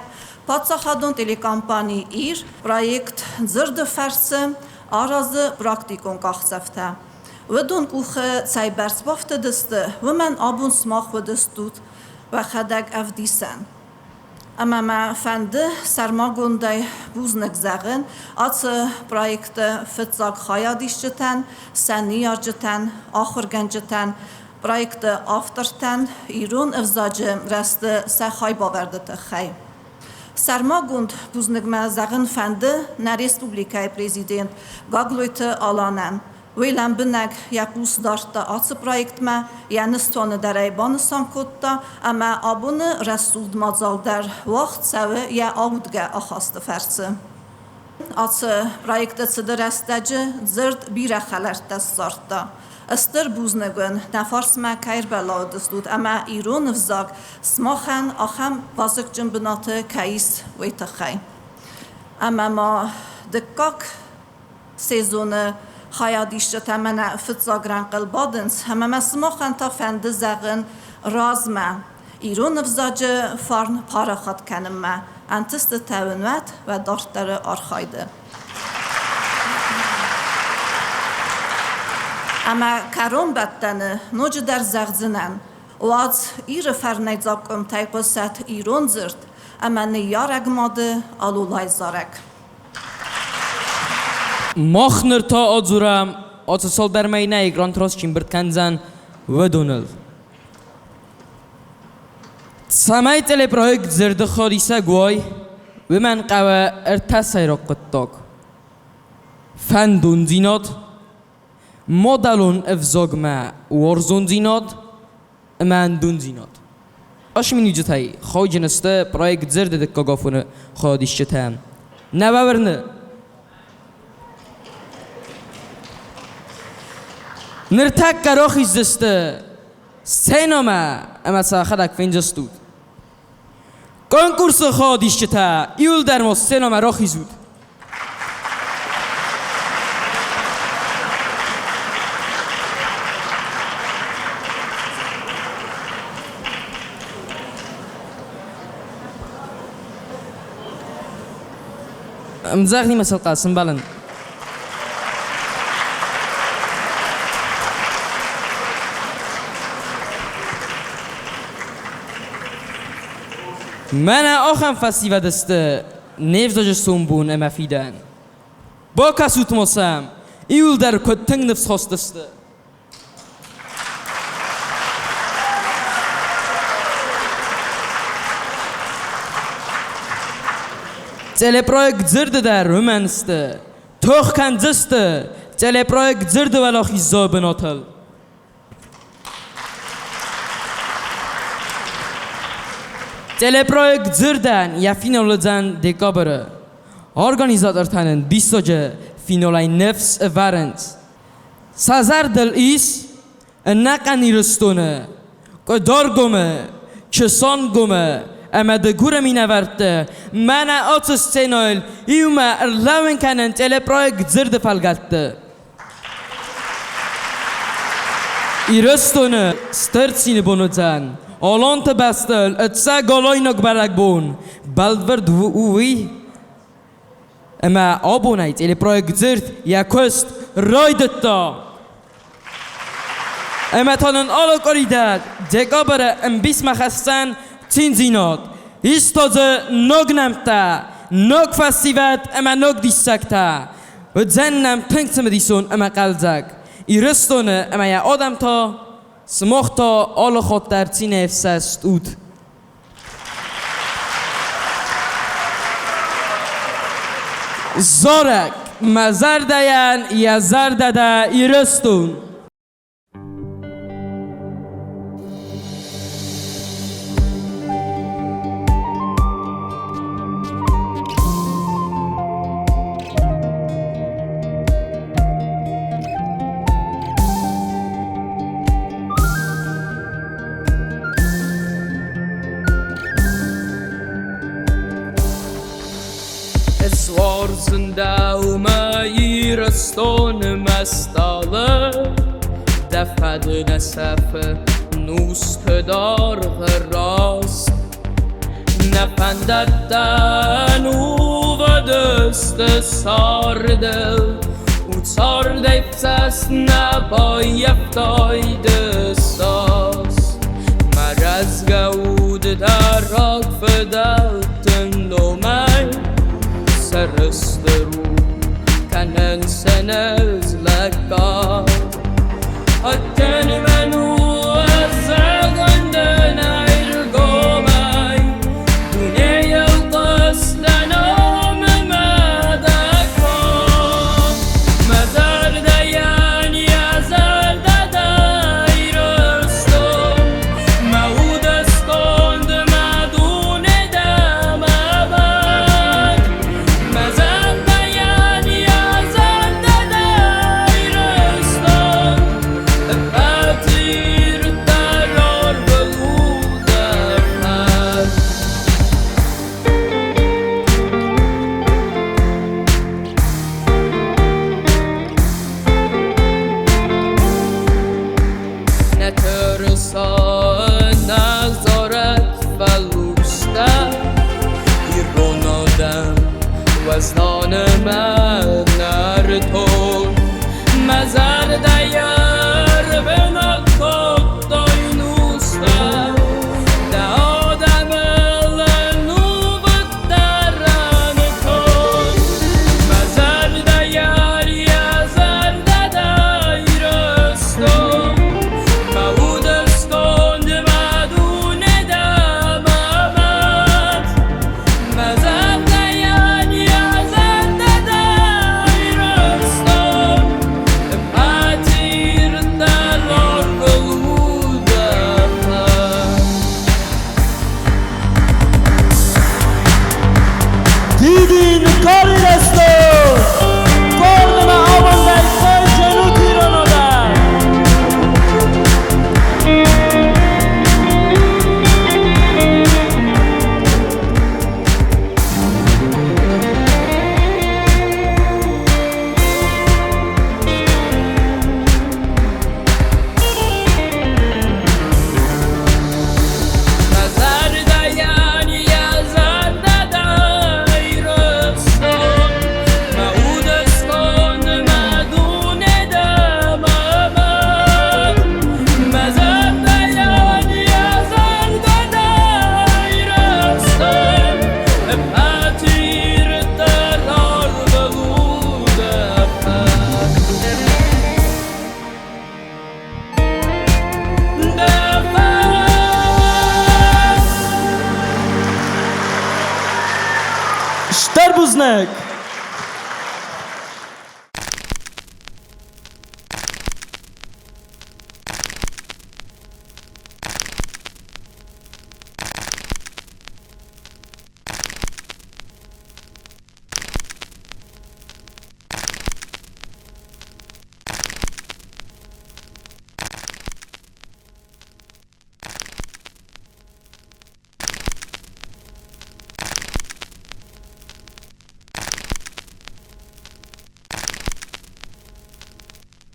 паддзахадон телекомпани «Ир» проект «Дзырды фӕрцы» аразы практикон къахдзӕфтӕ. Уыдон къухы цӕйбӕрц бафтыдысты, уымӕн абон сымах уыдыстут уӕхӕдӕг ӕвдисӕн. Ӕмӕ мӕ фӕнды сӕрмагондӕй бузныг зӕгъын ацы проекты фыццаг хайадисджытӕн, сӕ ныййарджытӕн, ахуыргӕнджытӕн, проекты автортӕн ирон ӕвзаджы рӕзты сӕ хайбавӕрды тыххӕй. Сӕрмагонд бузныг мӕ зӕгъын фӕнды нӕ республикӕйы президент Гаглойты Аланӕн. Уый лӕмбынӕг йӕ хъус дардта ацы проектмӕ, йӕ ныстуаны дӕр ӕй банысан кодта ӕмӕ абоны рӕсугъд мадзал дӕр уагъд цӕуы йӕ аудгӕ ахасты фӕрцы. Ацы проекты цыды рӕстӕджы дзырд бирӕ хӕлӕрттӕ ссардта. Стыр бузныг уын, нӕ фарсмӕ кӕй ӕрбалӕууыдыстут ӕмӕ ирон ӕвзаг сымахӕн ахӕм вазыгджын бынаты кӕй ис, уый тыххӕй. Ӕмӕ ма дыккаг сезоны хайадисджытӕ мӕнӕ фыццаг рӕнхъыл бадынц, ӕмӕ мӕ сымахӕн та фӕнды зӕгъын размӕ ирон ӕвзаджы фарн парахат кӕнынмӕ ӕнтыстытӕ уын уӕд уӕ дарддӕры архайды. Ӕмӕ кӕронбӕттӕны ноджыдӕр зӕгъдзынӕн, уадз Иры фӕрнӕйдзаг къуымтӕй хъуысӕт ирон дзырд ӕмӕ ныййарӕг мады алулай зарӕг. Мах ныр та адзурӕм, ацы цалдӕр мӕй нӕ экран чи мбырд кӕндзӕн, уыдоныл. Цӕмӕй телепроект зӕрдыхъӕдисӕг уай, уымӕн хъӕуы ӕртӕ сӕйраг хъуыддаг: фӕндондзинад, мадӕлон ӕвзагмӕ уарзондзинад ӕмӕ ӕндондзинад. Ацы миниуджытӕй хайджын сты проект «Дзырды дыккаг афоны» хайадисджытӕ. Нӕ уӕ Ныртӕккӕ рахиздзысты сценӕмӕ ӕмӕ сӕхӕдӕг фендзыстут. Конкурсы хайадисджытӕ иуылдӕр ма сценӕмӕ рахизут. Ӕмдзӕгъдимӕ сыл сымбӕлын. Мӕнӕ ахӕм фӕсивӕд сты не взаджы сомбон ӕмӕ фидӕн. Бакӕсут-ма сӕм, иуылдӕр куыд тынг ныфсхаст сты. Телепроект дзырды дӕр уымӕн сты. Тох кӕндзысты телепроект дзырды уӕлахиздзауы бынатыл. Телепроект дзырдӕн йӕ финал уыдзӕн декабры. Организатортӕ нын диссаджы финалӕй ныфс ӕвӕрынц. Сӕ зӕрдыл ис ӕнӕхъӕн Ирыстоны, Къуыдаргомы, Чысангомы ӕмӕ Дыгуры минӕвӕртты мӕнӕ ацы сценӕйыл иумӕ ӕрлӕууын кӕнын телепроект «Дзырды фӕлгӕтты». Ирыстоны стыр цины бон уыдзӕн, Аланты бӕстыл ӕцӕг алайнаг бӕрӕгбон. Бӕлвырд у уый, Ӕмӕ абонӕй телепроект Дзырд йӕ куыст райдыдта. Ӕмӕ та нын алы къуыри дӕр декабры ӕмбисмӕ хӕсдзӕн циндзинад. Ис та дзы ног нӕмттӕ, ног фӕсивӕд ӕмӕ ног диссӕгтӕ. Уыдзӕн нӕм тынг цымыдисон ӕмӕ хъӕлдзӕг. Ирыстоны ӕмӕ йӕ адӕм та, сымах та алы хатт дӕр цинӕй ӕфсӕст ут. Зарӕг мӕ зӕрдӕйӕн йӕ зӕрдӕ дӕ Ирыстон. Уарзын дӕумӕ Ирыстоны мӕ стъалы, Дӕ фӕд нӕ сӕфы нусты дӕргъы раст. Нӕ фӕндӕттӕ нувыд сты цардыл, У цардӕй фсӕст нӕ баййӕфтай ды саст. Мӕ рӕзгӕ уд дӕ рагфыдӕлты номӕй Сӕрыстыр у, кӕнын сын ӕз лӕггад. Ӕддӕн мӕн у ӕцӕгӕн дын ӕргомӕй, Дунейыл хъуыст дӕ номы мӕ дӕ кад. Мӕ зӕрдӕйӕн йӕ зӕрдӕ дӕ Ирыстон, Мӕ уды сконд, мӕ дуне дӕ мӕ мад. Мӕ зӕрдӕйӕн йӕ зӕрдӕ дӕ Ирыстон, Ӕппӕт ирддӕр арвыл у дӕ фӕд. Нӕ тырыса, нӕ зарӕг фӕлурстӕ, Ирон адӕм уӕздан ӕмӕ нӕртон. Мӕ зӕрдӕйы рвынаг кодтой нустӕ, Дӕ адӕмыл ӕнувыд дӕрӕнтон. Мӕ зӕрдӕйӕн йӕ зӕрдӕ дӕ Ирыстон, Мӕ уды сконд, мӕ дуне дӕ мӕ мад. Мӕ зӕрдӕйӕн йӕ зӕрдӕ дӕ Ирыстон, Ӕппӕт ирддӕр арвыл у дӕ фӕд. Дидин Карирестон! Корнема абондӕй хайджын ут ирон адӕм! Мӕ зӕрдӕйӕн йӕ зӕрдӕ дӕ Ирыстон, Мӕ уды сконд, мӕ дуне дӕ мӕ мад. Мӕ зӕрдӕйӕн йӕ зӕрдӕ дӕ Ирыстон, Ӕппӕт ирддӕр арвыл у дӕ фӕд. Дӕ фӕд! Стыр бузныг!